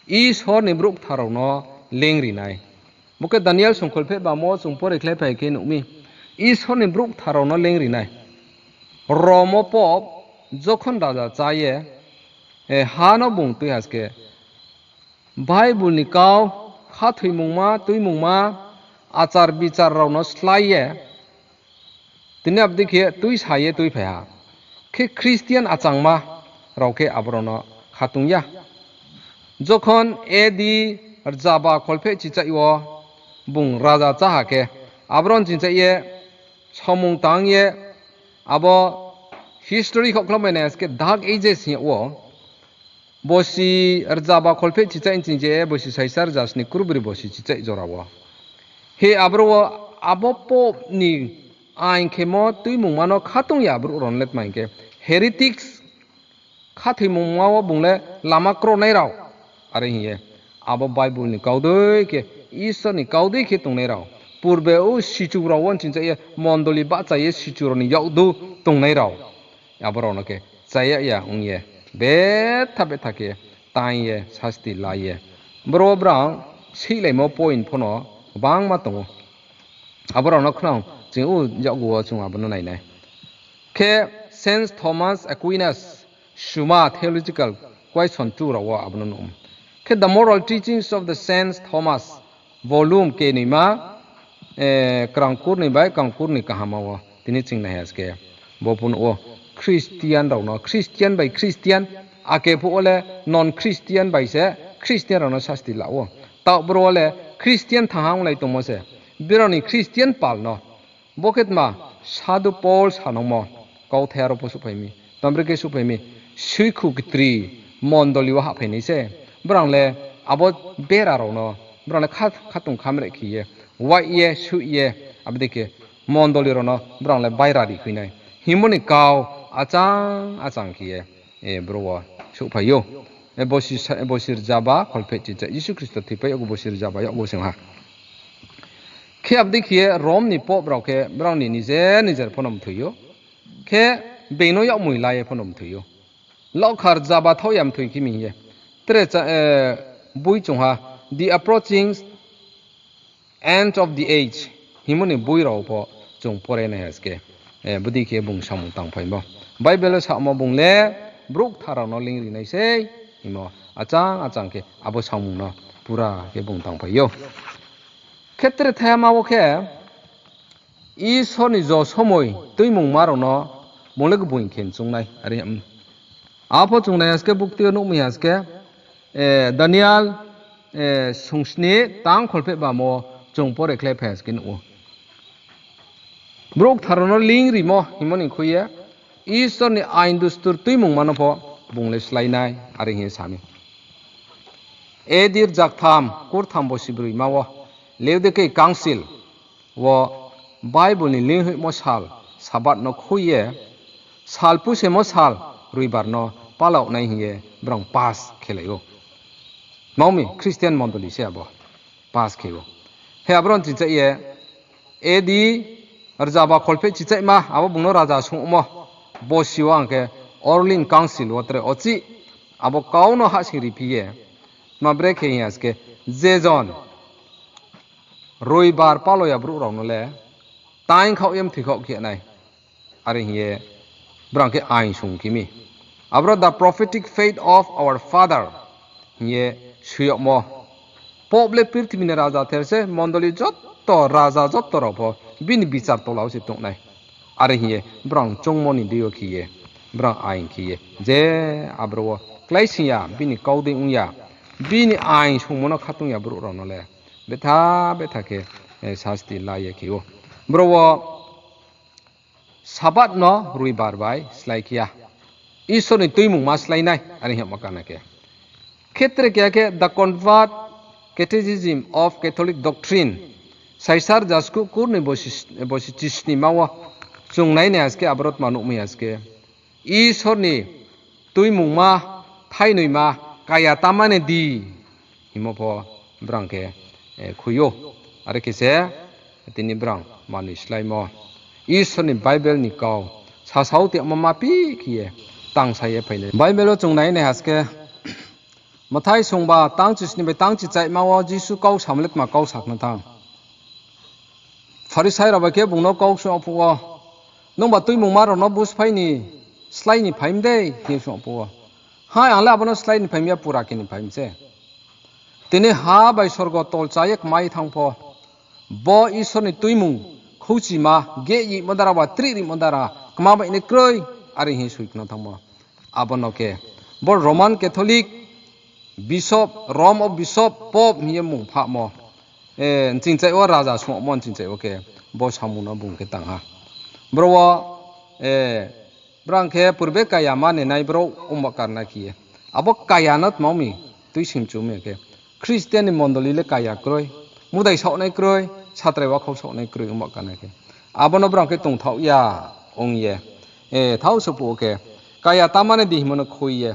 Isor ni brouh kthar rao no lengri nai. Bo khe Daniel songkholpheh bamo chung pore khlai phai khe nuh mi. Isor ni brouh kthar rao no lengri nai. Rom wo Pop jokhon raja chá ye, eh, ha no bung tui ha se khe, Bible ni kau, khathoimungma, tuimungma, achar bichar rao no slái ye, tini abo dei khe tuisa ye tuiphai ha. Khe Christian achangma rao khe abo rao no khatung ya. Jokhon A D rzaba kholpheh chichaih wo bung raja chá ha khe, abo rao no chingchaih ye, samung tang ye, abo history khaoh khlai mai nai ha se khe Dark Ages hing yag wo, bosi rzaba kholpheh chichaih ni chingchaih ye, bosi saisa rza sni kurbroi bosi chichaih jora wo. He abo rao wo abo Pop ni aing khemo tuimungma no khatung ya brouh rao no le tma hing khe, heretics, khathoimungma wo bung le lama kronai rao. Are hing ye, abo Bible ni kau dei khe, Isor ni kau dei khe tongnai rao, purbe ou sichu rao wo chingchaih ye, mondoli bahcha ye sichu rao ni yakdu tongnai rao, abo rao no khe chaya ya ong ye, betha betha khe taing ye, sasti la ye, bro brang seihlaimo point pho no gbangma tong ou. Abo rao no khnang ching u yakgu wo chung abo no nai nai. Khe Saint Thomas Aquinas suma Theological Question two rao wo abo no nuh ou. Khe The Moral Teachings of the Saint Thomas, volume knoi ma, eh, krang kurnoi bai krang kurnoi kaham wo tini ching nai ha se khe, bo pho nuh ou, Christian rao no, Christian bai Christian, ake phuh wo le non-Christian bai se Christian rao no sasti la ou. Taoh bro wo le Christian thanng ha onglai tongmo se, brao ni Christian pal no. Bo khe tma, Sadhu Paul sanangmo kauthai aro pho souhphai mi, tma brekhe souhphai mi, suikhu ktri mondoli wo hahphai nai se, brang le abo bera rao no, brang le kha-, khatung khamre khe ye, waih ye, suih ye, abo dei khe mondoli rao no brang le baira ri khui nai. Hingmo ni kau achang achang khe ye, eh, bro wo souhphai ou. Eh, bosi sa-, bosi rzaba kholpheh chichaih, Jisu Khristo thoipai yakgu bosi rzaba yakgu sing ha. Khe abo dei khe ye Rom ni Pop rao khe brao ni nijer nijer pho no mthoi ou. Khe being no yakmoi la ye pho no mthoi ou. Laohkha rzaba thaoh ya mthoi khe mi hing ye. Tre cha-, eh, boi chung ha, The Approaching End of the Age hingmo ni boi rao pho chung pore nai ha se khe, eh, bodei khe bung samung tangphaimo. Bible wo samo bung le brouh kthar rao no lingri nai sei hingmo achang achang khe abo samung no pura khe bung tangphai ou. Khe tre thaiha ma wo khe, Isor ni jo somoi tuimungma rao no bung le gboing khe chung nai, are, um. Apho chung nai ha se khe, bukti yo nuhmai ha se khe, eh, Daniel, eh, sungsni tang kholpheh bamo chung pore khlai phai ha se khe nuh ou. Brouh kthar rao no lingrimo hingmo ni khui ye, Isor ni ain dustur tuimungma no pho bung le slái nai, are hing ye sa mi. A D rzaktham kurtham bosi broima wo Laodikei Council wo Bible ni linghoihmo sal Sabath no khui ye, sal pusemo sal Roibar no palaoh nai hing ye brang pass khelai ou. Tma ong mi, Christian mondoli se abo pass khe ou. He abo rao no chingchaih ye, A D rzaba kholpheh chichaihma, abo bung no raja sungmo, bosi yo ang khe Orleans Council wo tre ochih, abo kau no hahsoing riphi ye, tma brekhe hing ya se khe, je jon Roibar palo ya brouh rao no le taing khaoh ye mthoi khaoh khe nai. Are hing ye brang khe ain sung khe mi. Abro the prophetic faith of our father hing ye sui yagmo. Pope le purthimbi ni raja ther se, mondoli joto raja joto rao pho bini bichar tola wo se tongnai. Are hing ye brang choungmo ni dei yo khe ye brang ain khe ye je abro wo kláising ya, bini kau dei ong ya, bini ain sungmo no khatung ya brouh rao no le betha betha khe, eh, sasti la ye khe ou. Bro wo Sabath no Roibar bai slái khe ya. Isor ni tuimungma slái nai, are hing yagmo kana khe. Khetre keha khe The Convert Catechism of Catholic Doctrine, saisa rza skuh kurnoi bosi, bosi chisnima wo chung nai nai ha se khe, abro tma nuhmai ha se khe, Isor ni tuimungma, thainoima, kaya tamane di hingmo pho brang khe, eh, khui ou. Are khe se tini brang manoi sláimo, Isor ni Bible ni kau sasao tongmo ma pi khe ye tangsa ye phai nai. Bible wo chung nai nai ha se khe, Mathai songba tangchisni bai tangchichaihma wo Jisu kau samo le tma kau sa khna thanng. Pharisai rao bai khe bung no kau sung phuh wo, Nungba tuimungma rao no busophai ni slái ni phai mi dei? hing ye sung phuh wo, Hai, ang le abo no slái ni phai mi ya, pura khe ni phai mi se. Tini ha bai sorgo tolcha ye kmai thanng pho, bo Isor ni tuimung khouchima, geh yimo dara ba trih rimo dara kma bai ni kroi, are hing ye soi khna thanngmo. Abo no khe bo Roman Catholic Bishop, Rome wo Bishop, Pope hing ye mmung phahmo, nchingchaih wo raja sungmo nchingchaih wo khe, bo samung no bung khe tang ha. Bro wo, brang khe purbe kaya ma ni nai brouh ongba karna khe ye. Abo kaya no tma ong mi, tuising chu mi khe, Christian ni mondoli le kaya kroi, mudai saohnai kroi, satrai wakhau saohnai kroi ongba karna khe. Abo no brang khe tongthaoh ya ong ye, thaoh se phuh wo khe, kaya ta mani di hingmo no khui ye,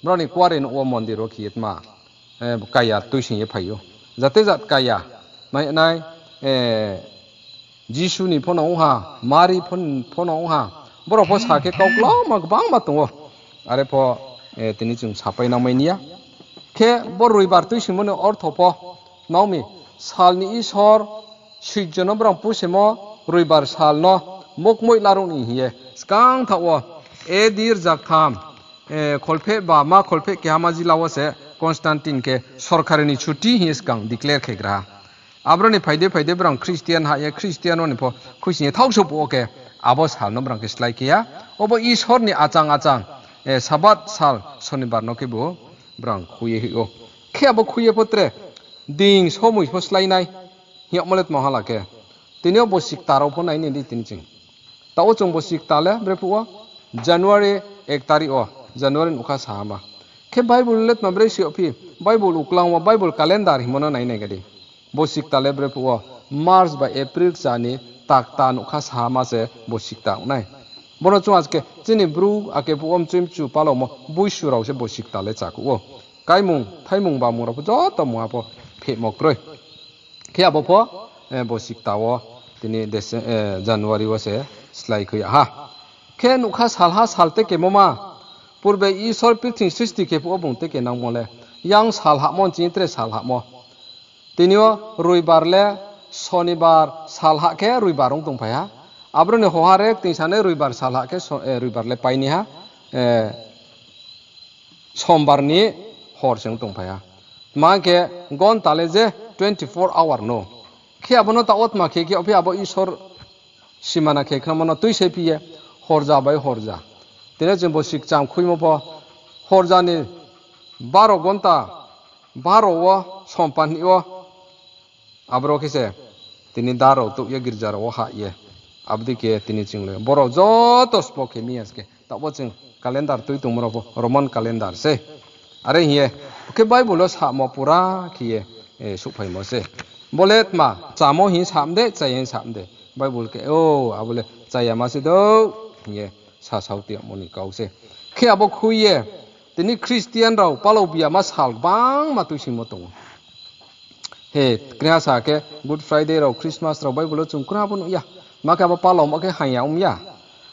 brao ni kuarenouh wo mondir wo khe ye tma, kaya tuising ye phai ou. Jate jat kaya, mai nai, Jisu ni pho no ong ha, Mari pho no ong ha, brao pho sa khe kau klauma gbangma tong ou. Are pho, tini chung sapai nangmai ni ya. Khe bo roibar tuisingmo ni ortho pho, tma ong mi, sal ni Isor, suijo no brang pusemo, roibar sal no, mokmoih laruh ni hing ye, skang thaoh wo, A D rzaktham, kholpheh ba ma kholpheh kehama jila wo se Constantine khe sorkari ni chuti hing ye skang declare khe gra ha. Abro ni phai de phai de brang Christian ha ye, Christian wo ni pho khuising ye thaoh se phuh wo khe, abo sal no brang khe slái khe ya. Obo Isor ni achang achang, Sabath sal Sonibar no khebu brang khui ye hoih ou. Khe abo khui ye pho tre, ding somoi pho slái nai, hing yagmo le tma hala khe. Tini yo bosi kta rao pho nai ni di tini ching. Taoh wo chung bosi kta le bre phuh wo, January ek tarik wo, January nougkha sahama. Khe Bible le tma bre si yag phi, Bible uklang wo Bible calendar hingmo no nai nai ga di. Bosi kta le bre phuh wo, March bai April kcha ni takta nougkha sahama se bosi kta ong nai. Bo no chung aske chini Bru ake phuh wo mchui mchu palaomo boisu rao se bosi kta le chakuh ou. Kaimung, thaimung, bamung rao pho joto mungha pho phehmo kroi. Khe abo pho, bosi kta wo tini January wo se slái khui yag ha. Khe nougkha salha sal tekemo ma, purbe Isor purthimbi sristi khe phuh wo bung teke nangmo le, yang sal hahmo nching tre sal hahmo. Tini yo roibar le, Sonibar sal hah khe roibar ong tongphai ha. Abro ni hoha re ktingsa ni roibar sal hah khe roibar le pai ni ha. Sombar ni hor se ong tongphai ha. Tma khe gonta le je twenty four hour no. Khe abo no taoh wo tma khe khe yag phi abo Isor simana khe khnamo no tuisephi ye, horja bai horja. Tini chung bosi kcham khuimo pho, horja ni baro gonta, baro wo, sompan ni wo, abro khe se, tini da rao touh ye girja rao wo hah ye. Abo dei khe tini ching le, boro joto sbo khe mi ya se khe. Taoh bo chung calendar tui tongmo rao pho Roman calendar se. Are hing ye, khe Bible wo samo pura khe ye, souhphaimo se. Bo le tma, chamo hing sam de, chaya hing sam de. Bible khe, o, abo le chayama se dou, hing ye sasao tongmo ni kau se. Khe abo khui ye, tini Christian rao palao biyama sal gbangma tuisingmo tong ou. He, kneha sa khe Good Friday rao, Christmas rao Bible wo chung kra bo nuh ya. Ma khe abo palaomo khe hang ya ong ya.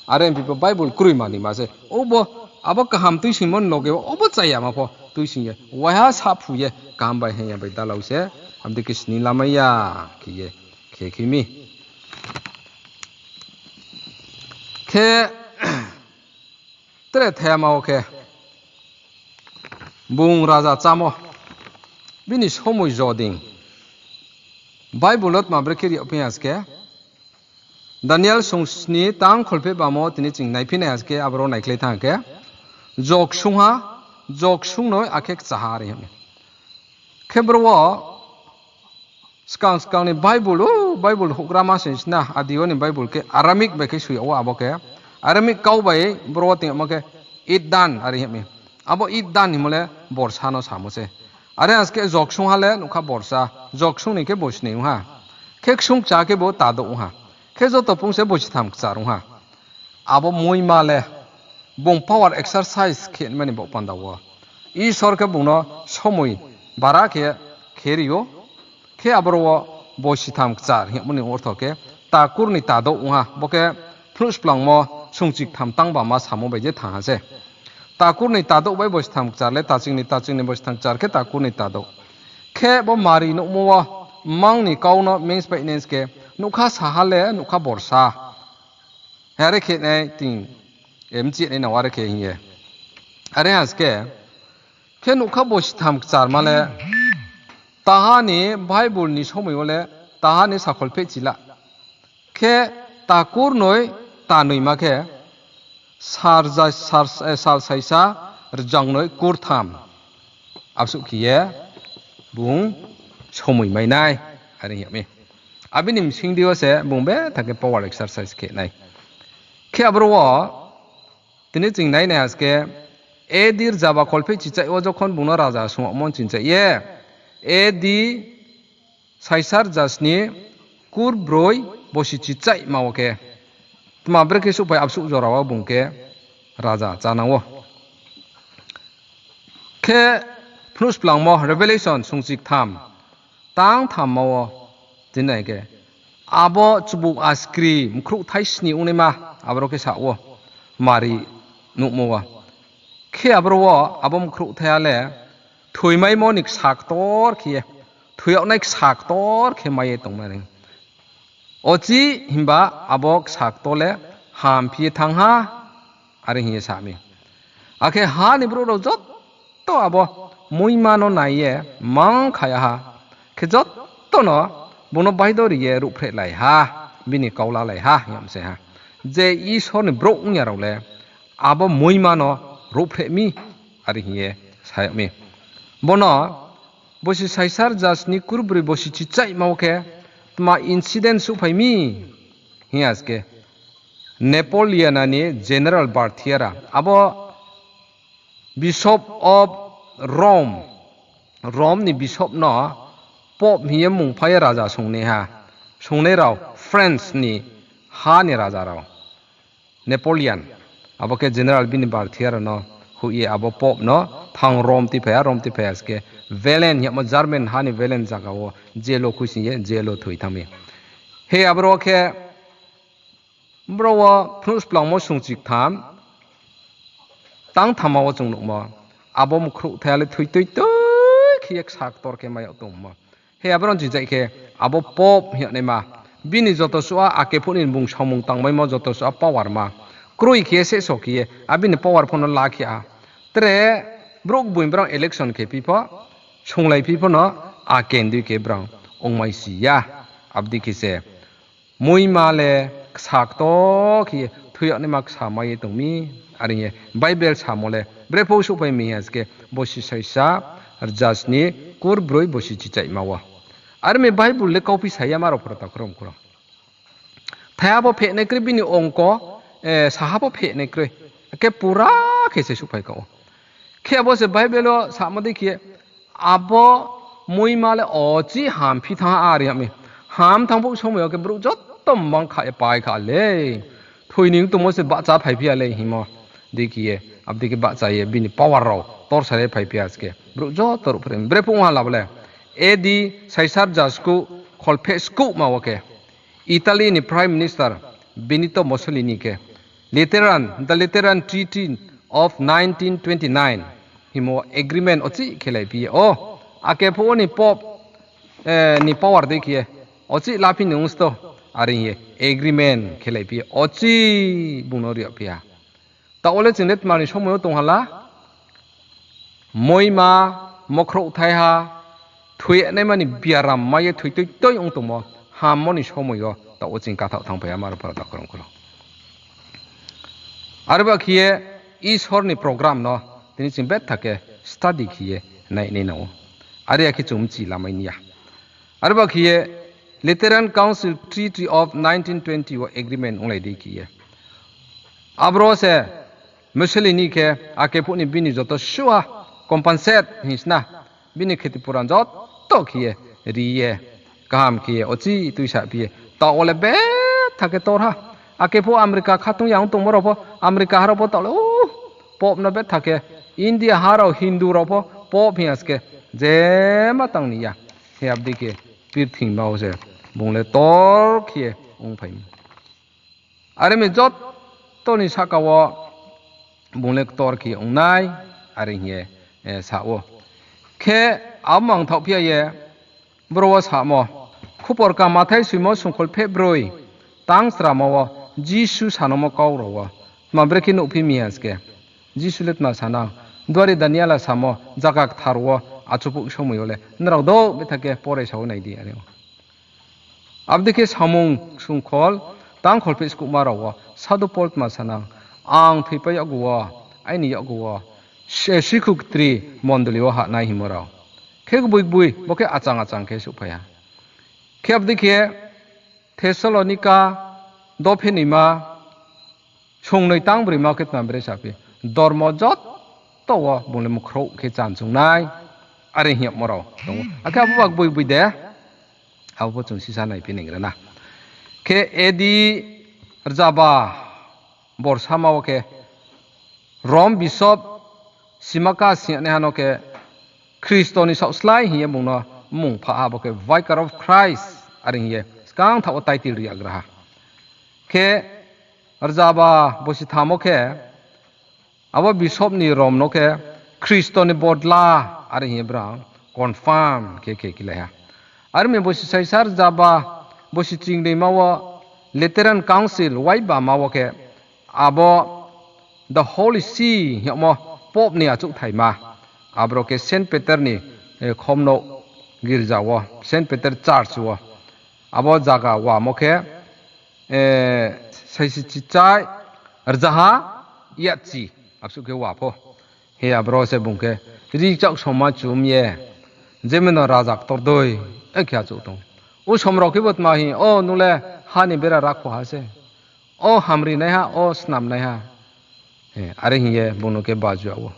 Are hing phi pho Bible kroima ni ma se. Obo, abo kaham tuisingmo ni loge wo, obo chayama pho tuising ye, waiha saphu ye, kaham bai hing ya bai dalao se, abo dei khe sning lamai ya, khe ye, khe khe mi. Khe, tre thayama wo khe, bung raja chámo, bini somoi jo dei. Bible wo tma brekhe ri yag phi ha se khe, Daniel sungsni tang kholpheh bamo tini ching naiphi nai ha se khe, aboro naikhlai thanng khe, jogsung ha, jogsung noi akhe kcha ha are hing mi. Khe boro wo, skang skang ni Bible, o, Bible houhgra ma se sna, adi yo ni Bible khe Aramaic bai khe soi yag wo abo khe, Aramaic kau bai boro wo tong yagmo khe, Iddan are hing mi. Abo Iddan hingmo le borsa no samo se. Are ha se khe jogsung ha le nougkha borsa, jogsung ni khe bosnoi ong ha. Khe ksung kcha khe bo tadouh ong ha. Khe joto pung se bositham kchar ong ha. Abo muima le, bung power exercise khe mani baoh panda wo, Isor khe bung no somoi bara khe, khe ri ou. Khe aboro wo bositham kchar hingmo ni ortho khe, takur ni tadouh ong ha, bo khe phnuh splangmo sungchiktham tang ba ma samo bai je thanng ha se. Takurnoi tadouh bai bosi tham kchar le tachingnoi, tachingnoi bosi tham kchar khe takurnoi tadouh. Khe bo Mari nuhmo wo, mang ni kau no mens bai nens khe, nougkha saha le nougkha borsa. Are khe nai ting, mchi nai nang are khe hing ye. Are has khe, khe nougkha bosi tham kcharma le, taha ni Bible ni somoi wo le, taha ni sakhol phehchi la. Khe takurnoi tanoima khe, sal, sal saisa rzangnoi kurtham. Absuh khe ye bung somoi mai nai, are hing yag mi. Abini bsing di wo se bung betha khe power exercise khe nai. Khe aboro wo, tini ching nai nai has khe, A D rzaba kholphehchi chaih wo jokhon bung no raja sung yagmo ching chaih ye, A D saisa rzasni kurbroi bosi chi chaihma wo khe, tma brekhe souhphai absuh jora wo bung khe raja chánang ou. Khe Phnuhsplangmo, Revelation, sungchi ktham, tang thamma wo, tini nai khe, abo chubuh askri mkhrouhthai sni ongnaima, aboro khe sa ou, Mari nuhmo wo. Khe aboro wo abo mkhrouhthai ha le thoimaimo ni ksa ktor khe ye, thoi yagnai ksa ktor khe mai ye tongmai ni. Ochi himba abo ksa ktor le hamphi ye thanng ha, are hing ye sa mi. Akhe ha ni brouh rao joto abo muima no nai ye mang kha ya ha. Khe joto no bung no baidori ye ruhphrehlai ha, bini kau lalai ha, hing yag se ha. Je Isor ni brouh ong ya rao le abo muima no ruhphreh mi, are hing ye sa yag mi. Bono bosi saisa rzasni kurbroi bosi chi chaihma wo khe tma incident souhphai mi hing ya se khe, Napoleon ni General Berthier, abo Bishop of Rome, Rome ni bishop no Pope hing ye mmung phai ye raja sungnaiha, sungnai rao France ni ha ni raja rao. Napoleon, abo khe general bini Berthier no hoih ye abo Pope no thanng Rome tuiphai ha, Rome tuiphai ha se khe Valence hing yagmo German ha ni Valence zaga wo jail wo khuisoing ye jail wo thoi thanng mi. He aboro khe boro wo Phnuhsplangmo sungchi ktham, tang thamma wo chung nuhmo, abo mkhrouhthai ha le thoi tui tui khe ye ksa ktor khe mai yag tongmo. He aboro ching chaih khe, abo Pope hing yagnaima, bini joto suh a ake phuh ni bung samung tangmaimo joto suh a power ma kroi khe ye sehso khe ye, abini power pho no la khe ha. Tre brouh gboing brao election khe phi pho, sunglai phi pho no ake ndui khe brao ongmai si ya. Abo dei khe se muima le ksa ktor khe ye thoi yagnaima ksa mai ye tong mi, are hing ye Bible samo le brephuh souhphai mi hing ya se khe bosi saisa rzasni kurbroi bosi chi chaihma wo. Are mi Bible le kauphi sa ya ma rao pho rao takhu rao mkhu rao. Thaiha pho phehnai kroi bini ongko, saha pho phehnai kroi. Khe pura khe se souhphai kha ou. Khe abo se Bible wo samo dei khe, abo muima le ochi hamphi thanng ha, are yag mi. Ham thanng phuh somoi yo khe brouh joto mang kha ye pai kha le. Thoi ni tongmo se bahcha phaiphi ya le hingmo dei khe ye, abo dei khe bahcha ye bini power rao torsa ye phaiphi ya se khe brouh joto ruhphreh mi. Brephuh ong ha la bo le, A D saisa rzaskuh kholpheh skuhma wo khe Italy ni Prime Minister Benito Mussolini khe Lateran, the Lateran Treaty of nineteen twenty-nine hingmo agreement ochi khelai phi ye ou. Ake phuh wo ni Pope ni power dei khe ye ochi laphi ni ongsto, are hing ye agreement khelai phi ye ochi bung no ri yag phi ha. Taoh wo le ching le tma ni somoi wo tong ha la, muima, mkhrouhthai ha, thoi yagnaima ni biaram mai ye thoi tui tui ong tongmo, hammo ni somoi yo taoh wo ching kathaoh thanngphai ya ma rao pho rao takhu rao mkhu rao. Are ba khe ye Isor ni program no tini ching betha khe study khe ye nai nai nang ou. Are ya khe chung mchi lamai ni ya. Are ba khe ye Lateran Council Treaty of nineteen twenty wo agreement onglai dei khe ye, aboro se Mussolini khe ake phuh ni bini joto suh a compensate hing sna, bini khetipuran joto khe ye ri ye, kaham khe ye ochi tuisa phi ye. Taoh wo le betha khe tor ha. Ake phuh America khatung ya ong tongmo rao pho, America ha rao pho taoh le, Pope no betha khe, India ha rao Hindu rao pho Pope hing ya se khe, jema tang ni ya. He abo dei khe purthimbi wo se bung le tor khe ye ongphai mi. Are mi joto ni sahka wo bung le ktor khe ong nai, are hing ye sa ou. Khe abo mangthaoh phi ya ye, bro wo samo, Khupor Kaham Mathai soimo sungkhol pheh broi, tang chramo wo, Jisu sanangmo kau rao wo, tma brekhe nuhphi mi ha se khe, Jisu le tma sanang, duari Daniel a samo, zaga kthar wo achuphuh somoi yo le nrao douh betha khe porai sa ou nai di, are ou. Abo dei khe Samung sungkhol tang kholpheh skuhma rao wo Sadhu Pol tma sanang, ang thoipai yakgu wo, aini yakgu wo, se-, sikhu ktri mondoli wo hahnai hingmo rao. Khe gboi gboi, bo khe achang achang khe souhphai ha. Khe abo dei khe Thessalonika dophenoima, sungnoi tang broima khe tma bre saphi, dormo joto wo bung le mkhrouh khe chan chung nai, are hing yagmo rao tong ou. Akhe abo ba gboi gboi de, abo pho chung sisa naiphi nai gra na. Khe A D rzaba borsama wo khe Rom bishop Simaka singnaiha no khe Khristo ni saohslái hing ye bung no mmung pha ha, bo khe Vicar of Christ, are hing ye skang thaoh wo title ri yagra ha. Khe rzaba bosi tham wo khe abo bishop ni Rom no khe Khristo ni bodla, are hing ye brang confirm khe khe kilai ha. Are mi bosi saisa rzaba bosi chingnoima wo Lateran Council waibama wo khe abo the Holy See hingmo Pope ni achouhthaima, aboro khe Saint Peter ni khomnouh girja wo, Saint Peter Church wo, abo zaga wamo khe saisi chichai rzaha yachi, absuh khe wa pho. He aboro se bung khe ri chaoh soma chum ye, jemeno raja ktor doi khe achouh tong. Usom rao khe bo tma hing, o nung le ha ni bera rakhoha se, o hamrinaiha, o snamnaiha. Are hing ye bung no khe baju yag ou.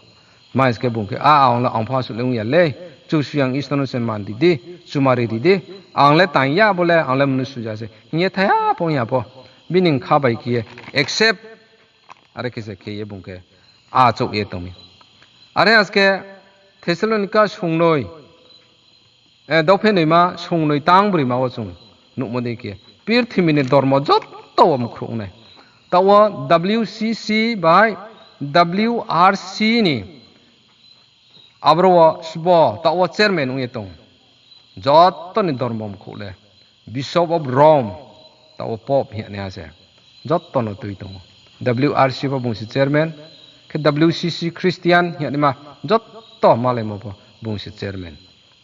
Tma hing se khe bung khe, a, ang le ang pho asuh le ong ya le, Kchusoyang Isor no se man ri di, chumari ri di, ang le tang ya bo le, ang le mnusu ja se hing ye thaiha pho ong ya pho, bini kha bai khe ye accept, are khe se khe ye bung khe achouh ye tong mi. Are aske Thessalonika sungnoi dophenoima sungnoi tang broima wo chung nuhmo dei khe, purthimbi ni dormo joto wo mkhrouh nai. Taoh wo W C C bai W R C ni aboro wo sbo taoh wo chairman ong ye tong. Joto ni dormo mkhrouh le Bishop of Rome, taoh wo Pope hing ye naiha se joto no tui tong ou. W R C pho bung se chairman, khe W C C Christian hing ye naima joto malaimo pho bung se chairman.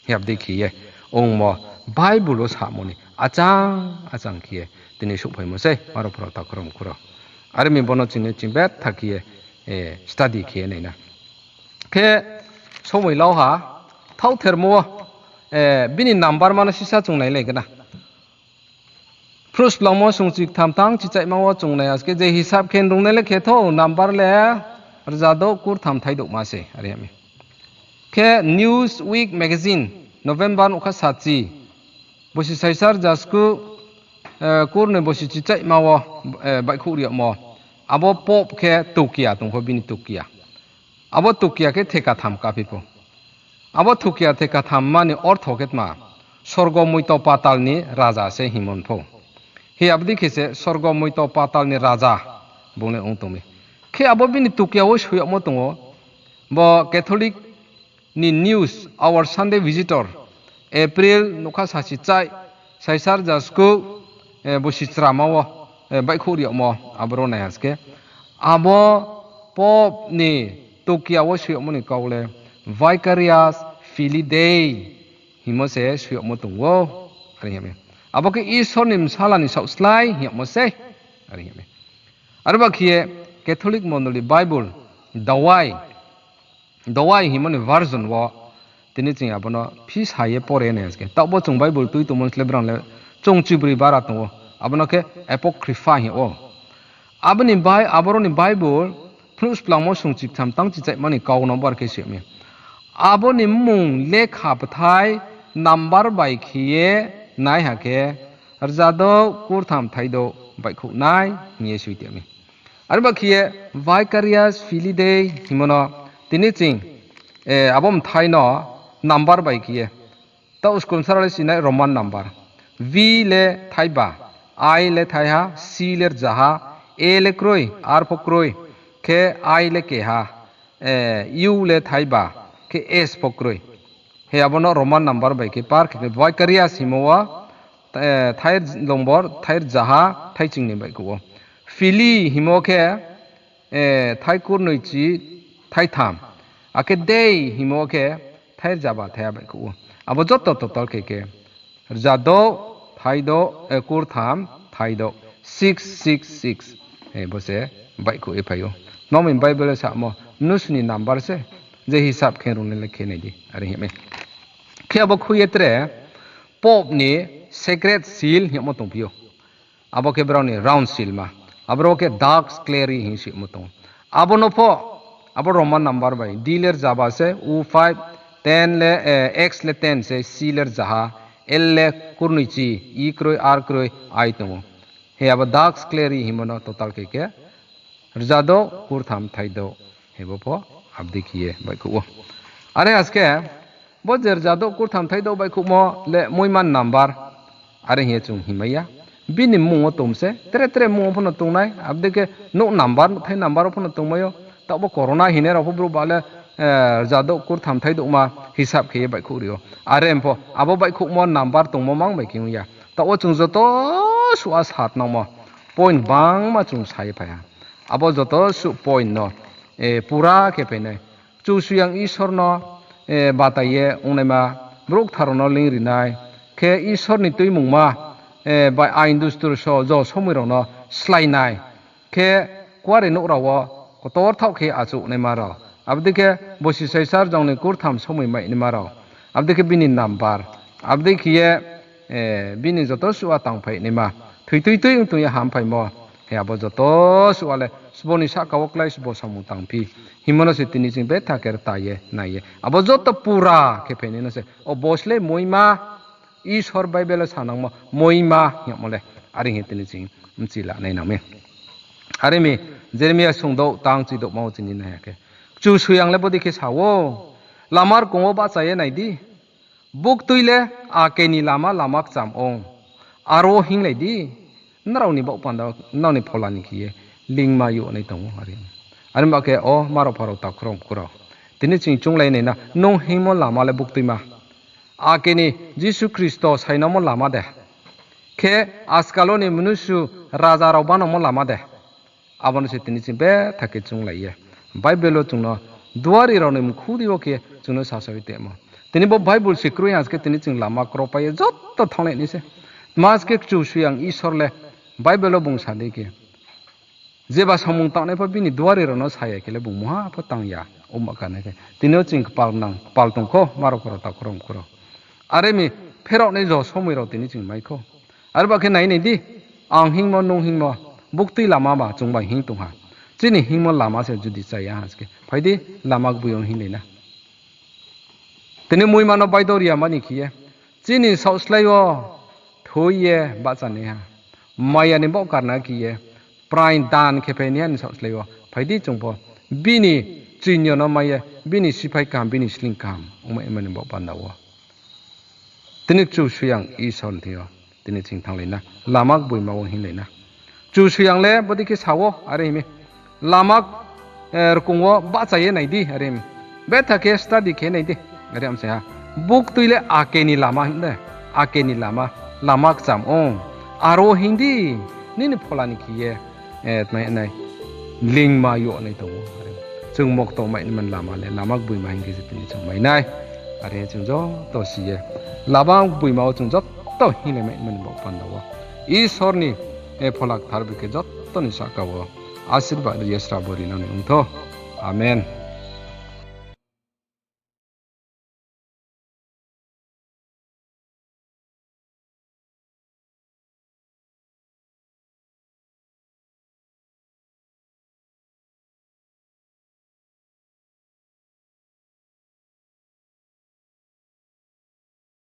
Hing abo dei khe ye ongmo Bible wo samo ni achang achang khe ye tini souhphaimo sei, aro pho rao takhu rao mkhu rao. Are mi bo no chini ching betha khe ye study khe ye nai na. Khe somoi lau ha, thaohthermo wo bini number ma no sisa chung nailai gana. Phruh splangmo sungchi ktham tang chichaihma wo chung nai aske je hisab khe nrungnai le khe thou number le rzadouh kurtham thaidouhma se, are ya mi. Khe Newsweek magazine, November nougkha sachi, bosi saisa rzaskuh kurnoi bosi chichaihma wo baihkhouh ri yagmo. Abo Pope khe Tukia tong pho, bini Tukia. Abo Tukia khe thekatham kaphi pho. Abo Tukia thekatham ma ni ortho khe tma, sorgo moito patal ni raja se hingmo pho. Hi abo dei khe se sorgo moito patal ni raja bung le ong tong mi. Khe abo bini Tukia wo soi yagmo tong ou, bo Catholic ni News, Our Sunday Visitor, April nougkha sachi chai, saisa rzaskuh bosi chrama wo baihkhouh ri yagmo, aboro nai aske. Abo Pope ni Tukia wo soi yagmo ni kau le Vicarius Filii Dei hingmo se soi yagmo tong ou, are hing ya mi. Abo khe Isor ni bsala ni saohslái hing yagmo sei, are hing ya mi. Are ba khe ye Catholic mondoli Bible Douay, Douay hingmo ni version wo tini ching abo no phisa ye pore nai aske. Taoh bo chung Bible tui tongmo sle brang le chung chibroi bara tong ou. Abo no khe Apocrypha hing ou. Abo ni bai-, aboro ni Bible phnuh splangmo sungchi ktham tang chichaihma ni kau no bar khe soi mi. Abo ni mmung lekha bthai number bai khe ye nai ha khe rzadouh kurtham thaidouh baihkhouh nai hing ye soi tong mi. Are ba khe ye Vicarius Filii Dei hingmo no tini ching abo bthai no number bai khe ye. Taoh school sara le sinai Roman number. V le thaiba, I le thaiha, C le rzaha, A le kroi, R pho kroi, khe I le keha, U le thaiba, khe S pho kroi. He abo no Roman number bai khe par khe, Vicarius hingmo wo, thai lombor, thai rzaha, thai chingni baihkhouh ou. Filii hingmo khe, thai kurnoichi, thai tham. Akhe Dei hingmo khe, thai rzaba, thaiha baihkhouh ou. Abo joto total khe khe, rzadouh, thaidouh, kurtham, thaidouh, six six six. Bo se baihkhouh ye phai ou. Nrao ni Bible wo samo, mnusu ni number se, je hisab khe rung le khe nai di, are hing mi. Khe abo khui ye tre, Pope ni sacred seal hingmo tongphi ou. Abo khe brao ni round seal ma. Aboro khe dux cleri hing simo tong ou. Abo no pho, abo Roman number bai, D le rzaba se, U five, ten le, X le ten se, C le rzaha, L le kurnoichi, I kroi, R kroi, I tong ou. He abo dux cleri hingmo no total khe khe, rzadouh, kurtham, thaidouh, he bo pho, abo dei khe ye baihkhouh ou. Are askhe, bo je rzadouh, kurtham, thaidouh baihkhouhmo le muiman number, are hing ye chung hingmai ya. Bini mmung wo tong se, tre tre mmung wo pho no tongnai, abo dei khe nouh number, nouhthai number wo pho no tongmai ou. Taoh bo corona hingnai rao pho brouh ba le, rzadouh, kurtham, thaidouhma hisab khe ye baihkhouh ri ou. Are pho, abo baihkhouhmo number tongmo mang bai khe ong ya. Taoh wo chung joto suh a satnangmo point bangma chung sa ye phai ha. Abo joto suh point no pura khe phai nai. Kchusoyang Isor no batai ye ongnaima, brouh kthar rao no leing ri nai, khe Isor ni tuimungma bai ain dustur so jo somoi rao no slái nai, khe kuarenouh rao wo kotor thaoh khe achouh naima rao, abo dei khe bosi saisa rzang ni kurtham somoi mai naima rao, abo dei khe bini number, abo dei khe ye bini joto suh a tangphai naima, thoi tui tui ong tong ye hamphaimo, he abo joto suh a le sbo ni sahka wo klái sbo samung tangphi hingmo no se tini ching betha khe rta ye nai ye. Abo joto pura khe phai nai no se, o bo se le muima, Isor Bible wo sanangmo muima hingmo le, are hing ye tini ching bchi la nai nang mi. Are mi, Jeremia sungdouh tang chidouhma wo chini nai ya khe, Kchusoyang le bodei khe sa ou, lama rkong wo bahcha ye nai di, buktui le ake ni lama, lama kcham ong, aro hinglai di, nrao ni baoh panda, nrao ni phola ni khe ye lingma yag nai tong ou, are. Are ba khe, o ma rao pha rao, takhu rao, mkhu rao, tini ching chounglai nai na, nung hingmo lama le buktuima, ake ni Jisu Khristo sainamo lama de, khe askal wo ni mnusu raja rao banangmo lama de, abo no se tini ching betha khe chounglai ye. Bible wo chung no duari rao ni mkhu dei wo khe chung no sasao ye tongmo. Tini bo Bible se kroi ha se khe tini ching lama kropai ye joto thannglai nai se. Tma se khe Kchusoyang Isor le Bible wo bung sa dei khe, jeba samung tangnai pho bini duari rao no sa ya khe le bung mungha pho tang ya, ongma kanai khe. Tini yo ching kpal nang, kpal tong kho, ma rao pha rao, takhu rao, mkhu rao. Are mi, pherao nai jo somoi rao tini ching mai kho. Are ba khe nai nai di, ang hingmo, nung hingmo, buktui lama ba chung bai hing tong ha. Chini hingmo lama se judi chaya ha se khe, phai di, lama gboi yo hinglai na. Tini muima no baidor ya mani khe ye, chini saohslái wo thoi ye bahchanaiha, maya ni baoh karna khe ye, prain dan khe phainaiha ni saohslái wo phai di chung pho, bini chini yo no mai ye, bini siphai kaham, bini sleing kaham ongmai mani baoh panda wo. Tini Kchusoyang Isor ni thing yo tini ching thannglai na, lama gboima wo hinglai na. Kchusoyang le bodei khe sa wo, are hing mi, lama rkong wo bahcha ye nai di, are hing mi. Betha khe study khe nai di, are am se ha. Buktui le ake ni lama hing de, ake ni lama, lama kcham ong. Aro hing di, nini phola ni khe ye, tma nai, lingma yag nai tong ou. Chung mokto mai ni man lama le, lama gboima hing khe se tini chung mai nai. Are chung joto si ye, lama gboima wo chung joto hinglai mai ni man baoh panda wo, Isor ni phola kthar bai khe joto ni sahka wo asirbad ri ye srabo ri nang ni ong thou. Amen.